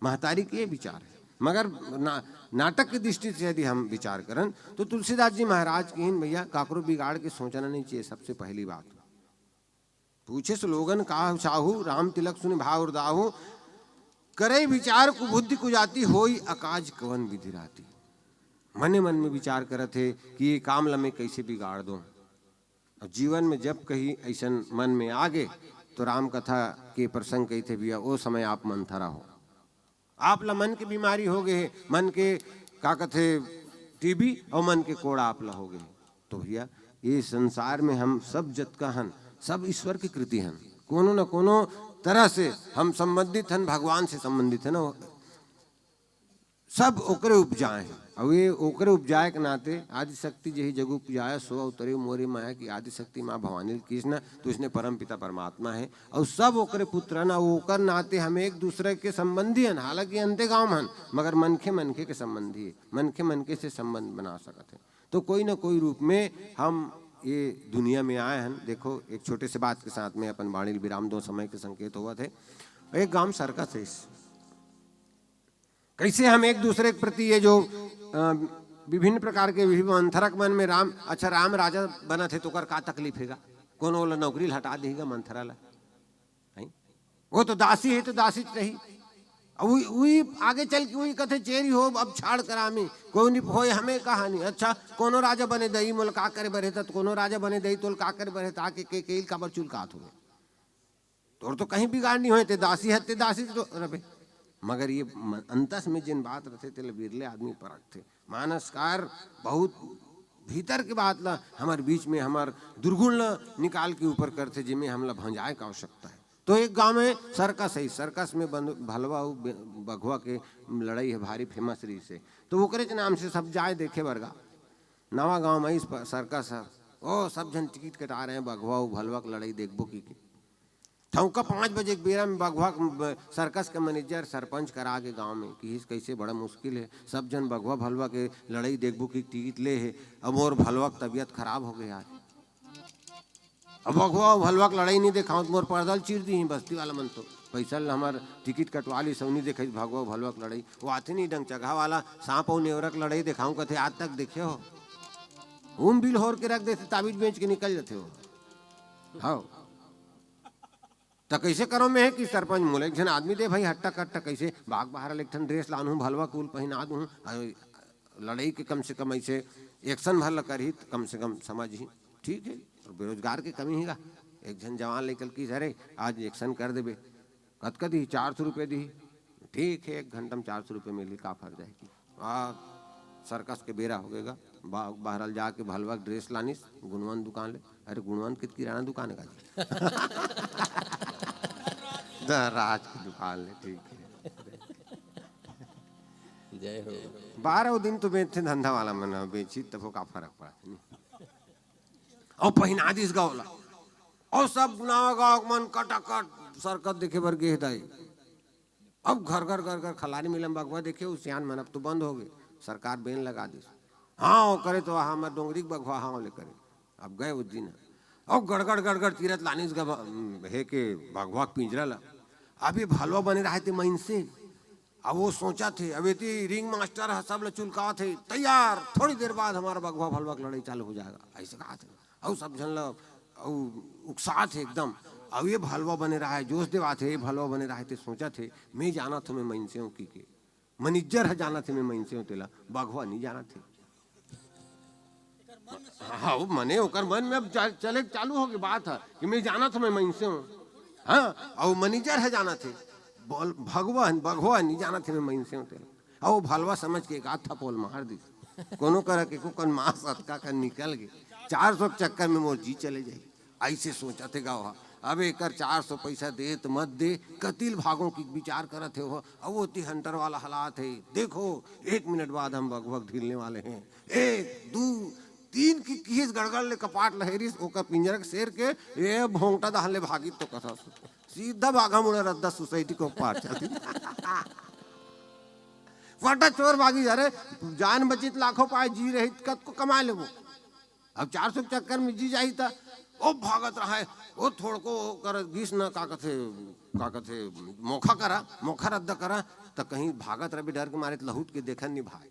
महतारी के ये विचार हे। मगर ना, नाटक की दृष्टि से यदि हम विचार करन, तो तुलसीदास जी महाराज किहिन, "भैया, काकरो बिगाड़ के सोचना नहीं चाहिए, सबसे पहली बात।" पूछे सो लोगन का साहू, राम तिलक सुनि भाव उरदाहू, करई विचार कुबुद्धि कुजाति, होई अकाज कवन विधि राती। मने मन में विचार करत हे कि ये काम ल मैं कैसे बिगाड़ दूं। अउ जीवन में जब कहीं अइसन मन में आ गे, तो राम कथा के प्रसंग कहिथे, "भैया, ओ समय आप मंथरा हो, आप ला मन के बीमारी हो गे हे, मन के का कथे टीबी अउ मन के कोड़ा आप ला हो गे हे।" तो भैया, ये संसार में हम सब जतका हन, सब ईश्वर की कृति हन। कोनो न कोनो तरह से हम संबंधित हन, भगवान से संबंधित हन। सब ओकरे उपजाए हे। अउ ये ओकरे उपजाए के नाते आदिशक्ति जेहि जग उपजाया, सो अवतरे मोरे माया की आदिशक्ति माँ भवानी कृष्ण, तो इसने परम पिता परमात्मा हे। अउ सब ओकरे पुत्र हन, अउ ओकर नाते हम एक दूसरे के संबंधी हन, हालांकि अंते गांव में हन, मगर मनखे मनखे के संबंधी हे, मनखे मनखे से संबंध बना सकत हे। तो कोई ना कोई रूप में हम ये दुनिया में आए हन। देखो, एक छोटे से बात के साथ में अपन वाणी ल विराम दो, समय के संकेत होवत हे। एक गांव सर्कस हे, कैसे हम एक दूसरे के प्रति ये जो, अ, विभिन्न प्रकार के विभिन्न मंथरा के मन में राम, अच्छा, राम राजा बनत हे, तो ओकर का तकलीफ हे गा? कोनो ओला नौकरी ल हटा देही गा मंथरा ला? हैं? वो तो दासी हे, तो दासी रही। अब उही, उही आगे चल के उही कथे, "चेरी हो, अब छाड़ करामी, कोई नहीं होय, हमें कहानी।" अच्छा, कोनो राजा बने दई, मोला का करे बर हे, त कोनो राजा बने दई, तोल का करे बर हे, त आके केकई ल काबर चुलकात हो? तोर तो कहीं बिगाड़ नहीं होय, ते दासी हत, ते दासी तो रबे। मगर ये म-, अंतस में जेन बात रथे, तेला बिरले आदमी परखथे। मानसकार बहुत भीतर के बात ला हमर बीच में, हमर दुर्गुण ला निकाल के ऊपर करथे, जेमे हमला भंजाए के आवश्यकता हे। तो एक गांव में सर्कस हे, सर्कस में बन-, भलवा अउ बे-, बघवा के लड़ई हे, भारी famous रहिस हे। तो ओकरेच नाम से सब जाए देखे बर गा। नवा गांव में इस प-, सर्कस हे, ओ, सब झन टिकट कटा रहे हैं, बघवा अउ भलवा के लड़ई देखबो की, की। ठौका पाँच बजे के बेरा में बघवा के ब-, सर्कस के मैनेजर सरपंच करा के गांव में किहिस, "कैसे, बड़ा मुश्किल हे, सब झन बघवा भलवा के लड़ई देखबो की टिकट ले हे, अब मोर भलवा के तबीयत खराब हो गे यार। अब बघवा अउ भलवा के लड़ई नहीं देखाऊं त मोर पर्दा ल चीर दीही बस्ती वाला मन तो। पैसा ल हमर टिकट कटवा लिस अउ नहीं देखाइस बघवा अउ भलवा के लड़ई। वो आथे नहीं डंगचगहा वाला, सांप अउ नेवरा के लड़ई देखाऊं कथे, आज तक देखे हो? उम बिल होर के रख देथे, ताबीज बेच के निकल जाथे वो।" हाँ। त कइसे करो मैं कि सरपंच मोला एक झन आदमी दे भाई, हट्टा कट्टा कइसे बाग बहार ले एक ठन ड्रेस लानहूं, भलवा कूल पहिना दूं, अउ लड़ई के कम से कम अइसे action भर ल करही त कम से कम समझही। ठीक हे, बेरोजगार के कमी हे गा। एक झन जवान लइका ल कहिस, "अरे, आज इंजेक्शन कर देबे।" "कतका दिही?" "चार सौ रुपये दिही।" "ठीक हे, एक घंटा में चार सौ रुपये मिलही, का फर्क जाही?" आ, सर्कस के बेरा होगे गा। बा-, बहरल जाके भलवा के ड्रेस लानिस गुणवंत दुकान ले। "अरे, गुणवंत के किराना दुकान हे का जी?" "राज के दुकान ले, ठीक हे।" जय हो। बारह दिन तो बेचथे धंधा वाला मन ह, बेची तभो का फर्क पड़त हे, नहीं? अउ पहिना दिस गा ओला। अउ सब गुनावा गाँव के मन कटाकट सर्कस देखे बर गे हे दाई। अब घर घर घर घर खल्लारी मेला म बघवा देखे, उ सियान मन अब तो बंद होगे, सरकार बैन लगा दिस। हाँ, वो करे तो हमर डोंगरी के बघवा, हाँ, ले करे। अब गए वो दिन। अउ गड़गड़ गड़गड़ तीरथ लानिस गा ब-, हे के बघवा के पिंजरा ला। अब ये भलवा बने रहे ते मइनसे। अब वो सोचथे, अब एती रिंग मास्टर ह सब ल चुलकाथे, "तैयार, थोड़ी देर बाद हमारा बघवा भलवा के लड़ाई चालू हो जाएगा," अइसे कहाथे। अउ सब झन ल अउ उकसाथे एकदम। अउ ये भलवा बने रहे, जोश देवाथे, ये भलवा बने रहे ते सोचथे, "मैं जानत हँव, मैं मइनसे हँव," कहिके। मैनेजर ह जानत हे, "मैं मइनसे हँव," तेला बघवा नहीं जानत हे। हाँ, वो मने ओकर मन में अब चा-, चले के चालू होगे बात ह कि "मैं जानत हँव, मैं मइनसे हँव।" हाँ, अउ मैनेजर ह जानत हे, बोल, भगवान, बघवा नहीं जानत हे, "मैं मइनसे हँव," तेला। अउ वो भलवा समझ के एक आध थपोल मार दिस। कोनो करा के को कन मांस अतका कन निकल गे। चार सौ के चक्कर में मोर जी चले जाही। अइसे सोचथे गा ओहा। अब एकर चार सौ पैसा दे त मत दे, कति ल भागों कि विचार करत हे ओहा। अउ ओती हंटर वाला हलात हे, "देखो, एक मिनट बाद हम बघवा के ढीलने वाले हैं।" एक, दू, तीन कि किहिस गड़गड़ ले कपाट ल हेरिस, ओकर पिंजरा के सेर के, ये भोंगटा दहन ले भागिस तो कथा सु-, सीधा बाघा मुड़ा रद्दा सोसाइटी के ओ पार चल दिस। फटा चोर भागिस, अरे जान बचिस त लाखों पाए, जी रहिस त कतको कमा लेबो। अब चार सौ के चक्कर में जी जाही त ओ भागत रहे, ओ थोड़को कर गिस न, का कथे, का कथे, मोखा करा, मोखा रद्दा करा, त कहीं भागत रहे डर के मारे त लहुट के देखन नहीं भाई।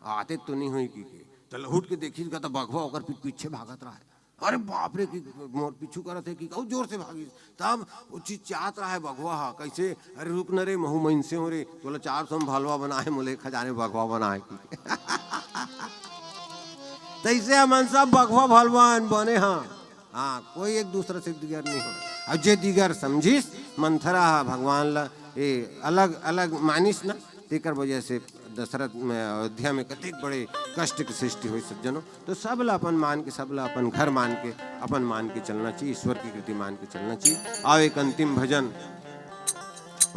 आते तो नहीं होही कहिके। त लहुट के देखिस गा त बघवा ओकर पी-, पीछे भागत रहे। अरे बाप रे, कि मोर पीछू करत हे, कि अउ जोर से भागिस। तब वो चिचियात रहे बघवा ह, कइसे, "अरे रुक न रे, महू मइनसे हँव रे, तोला चार सौ में भलवा बनाए, मोला एक हजार में बघवा बनाए," कहिके। तइसे हमन सब बघवा भलवा बने हन। हाँ, कोई एक दूसरा से दिगर नहीं हो। अउ जे दिगर समझिस, मंथरा ह भगवान ला ए अलग, अलग मानिस ना, तेकर वजह से दशरथ में, अयोध्या में कतेक बड़े कष्ट के सृष्टि होइस सज्जनों। तो सब ला अपन मान के, सब ला अपन घर मान के, अपन मान के चलना चाहिए, ईश्वर की कृति मान के चलना चाहिए। आओ एक अंतिम भजन,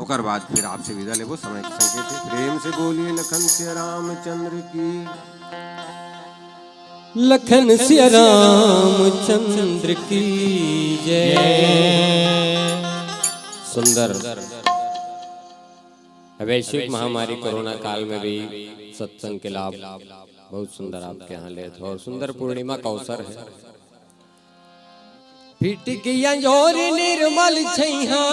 ओकर बाद फिर आपसे विदा लेबो, समय के संकेत हे। प्रेम से बोलिए लखन सिया रामचंद्र की। लखन सिया रामचंद्र की जय। सुंदर। वैश्विक महामारी कोरोना काल में भी सत्संग के लाभ बहुत सुंदर आपके यहाँ लेत हो और सुंदर पूर्णिमा का अवसर है। फिटिकिया जोर निर्मल छैहा,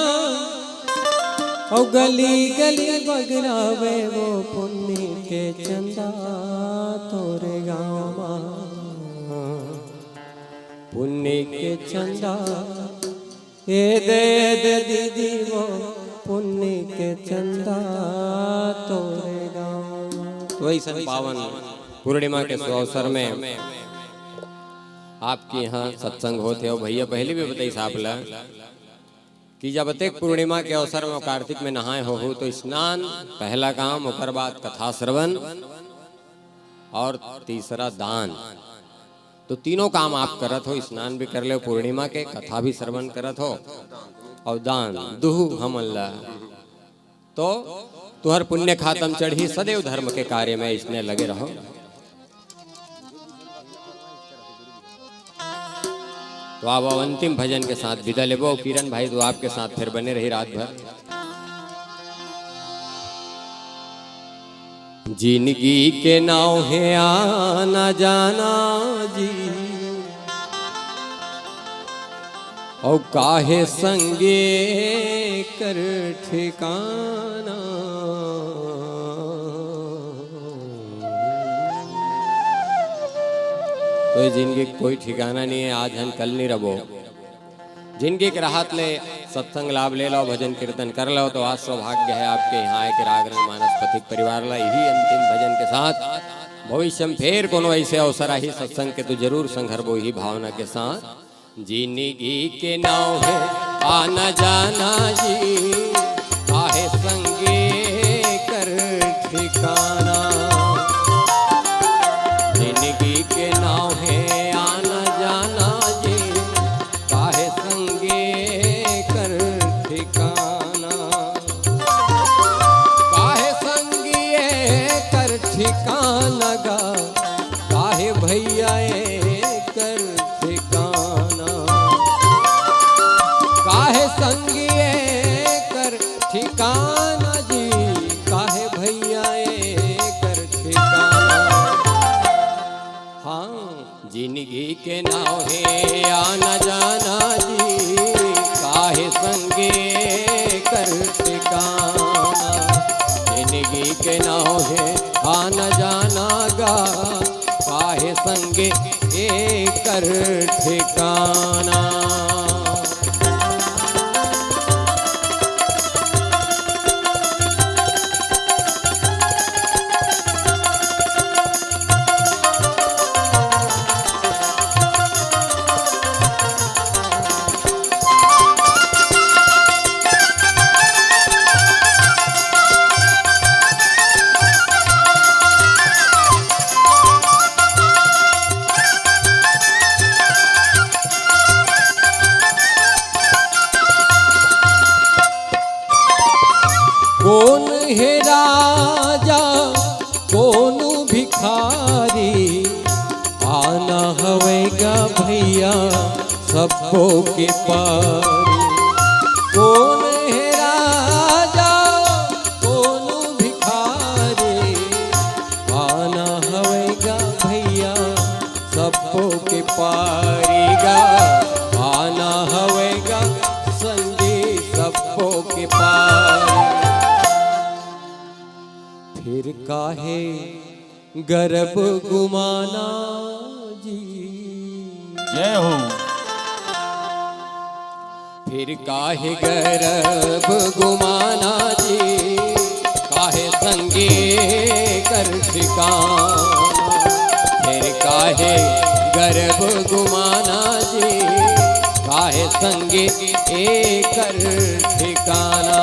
अउ गली गली बगरावे वो पुन्नी के चंदा तोरे गाँव मा। पुन्नी के चंदा, ए दे दे दीदी वो पुन्नी के चंदा तोरे गाँव मा। तो ऐसन पावन पूर्णिमा के सुअवसर में आपके यहाँ सत्संग होत हे। अउ भैया पहले भी बताइस आप ला कि जब अतेक पूर्णिमा के अवसर में कार्तिक में नहाए होहू तो स्नान पहला काम, ओकर बाद कथा श्रवण और तीसरा दान। तो तीनों काम आप करत हो, स्नान भी कर ले पूर्णिमा के, कथा भी श्रवण करत हो और दान दुहू हमन ला तो तुहर पुण्य खाता म चढ़ही, सदैव धर्म के कार्य में इसने लगे रहो। तो अब अंतिम भजन के साथ विदा लेबो। किरण भाई तो आपके साथ फिर बने रही रात भर। जिंदगी के नाव हे आना जाना जी, अउ काहे संगे कर ठिकाना। तो ये जिंदगी के कोई ठिकाना नहीं है, आज हन कल नहीं रबो। जिंदगी के राहत ले सत्संग लाभ ले लो, भजन कीर्तन कर लो, तो आज सौभाग्य है आपके यहाँ आए के राग रंग मानस पथिक परिवार ला। यही अंतिम भजन के साथ भविष्य में फेर कोनो ऐसे अवसर आही सत्संग के, तो जरूर संघरबो यही भावना के साथ। जिनगी के नाव हे आना जाना जी, काहे संगे कर ठिकाना। जिनगी के नाव हे आना जाना जी, काहे संगे कर ठिकाना। काहे संगे कर ठिकाना गा, काहे भैया एकर ठिकाना। काहे संगी एकर ठिकाना जी, काहे भैया एकर ठिकाना। हाँ, जिनगी के नाव हे आना जाना जी, काहे संगे कर ठिकाना। जिनगी के नाव हे आना जाना गा, काहे संगे एकर ठिकाना। कोन हे राजा, कोन भिखारी, आना हवय गा भैया सबको के पारी। कोन हे राजा, कोन भिखारी, आना हवय गा भैया सबको के पारी गा, आना हवय गा संगी सबको के पारी। फिर काहे गरब गुमाना जी। जय हो। फिर काहे गरब गुमाना जी, काहे संगे कर ठिकाना। फिर काहे गरब गुमाना जी, काहे संगे एकर ठिकाना।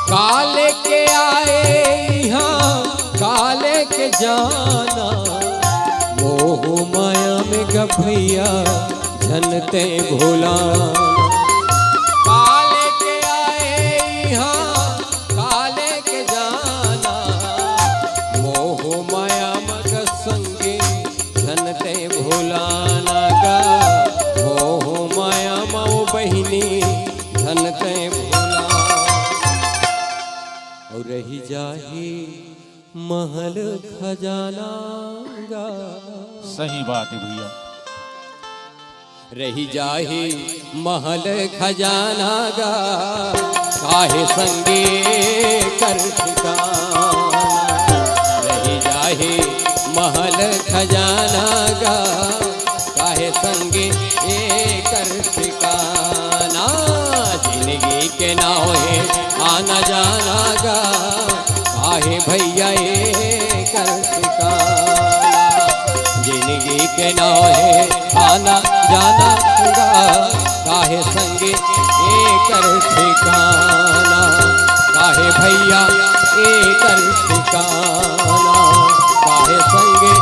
काले के आए इहाँ, काले के जाना, मोह माया में गा भैया झन ते भुलाना। काले के आए इहाँ, काले के जाना, मोह माया में गा संगी झन ते भुलाना गा, मोह माया में ओ बहिनी झन ते भुला। अउ रहि जाही महल खजाना गा। सही बात हे भैया। रहि जाही महल खजाना गा, काहे संगे कर ठिकाना। रहि जाही महल खजाना गा, काहे संगे एकर ठिकाना। जिनगी के नाव हे आना जाना गा, काहे भैया एकर ठिकाना। जिनगी के नाव हे आना जाना गा, काहे संगे एकर ठिकाना। काहे भैया एकर ठिकाना, काहे संगे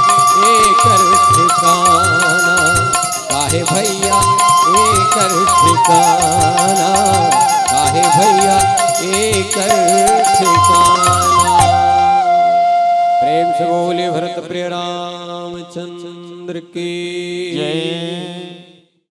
एकर ठिकाना। काहे भैया एकर ठिकाना, काहे भैया एकर ठिकाना। प्रेम से बोले भरत प्रिय रामचंद्र की जय।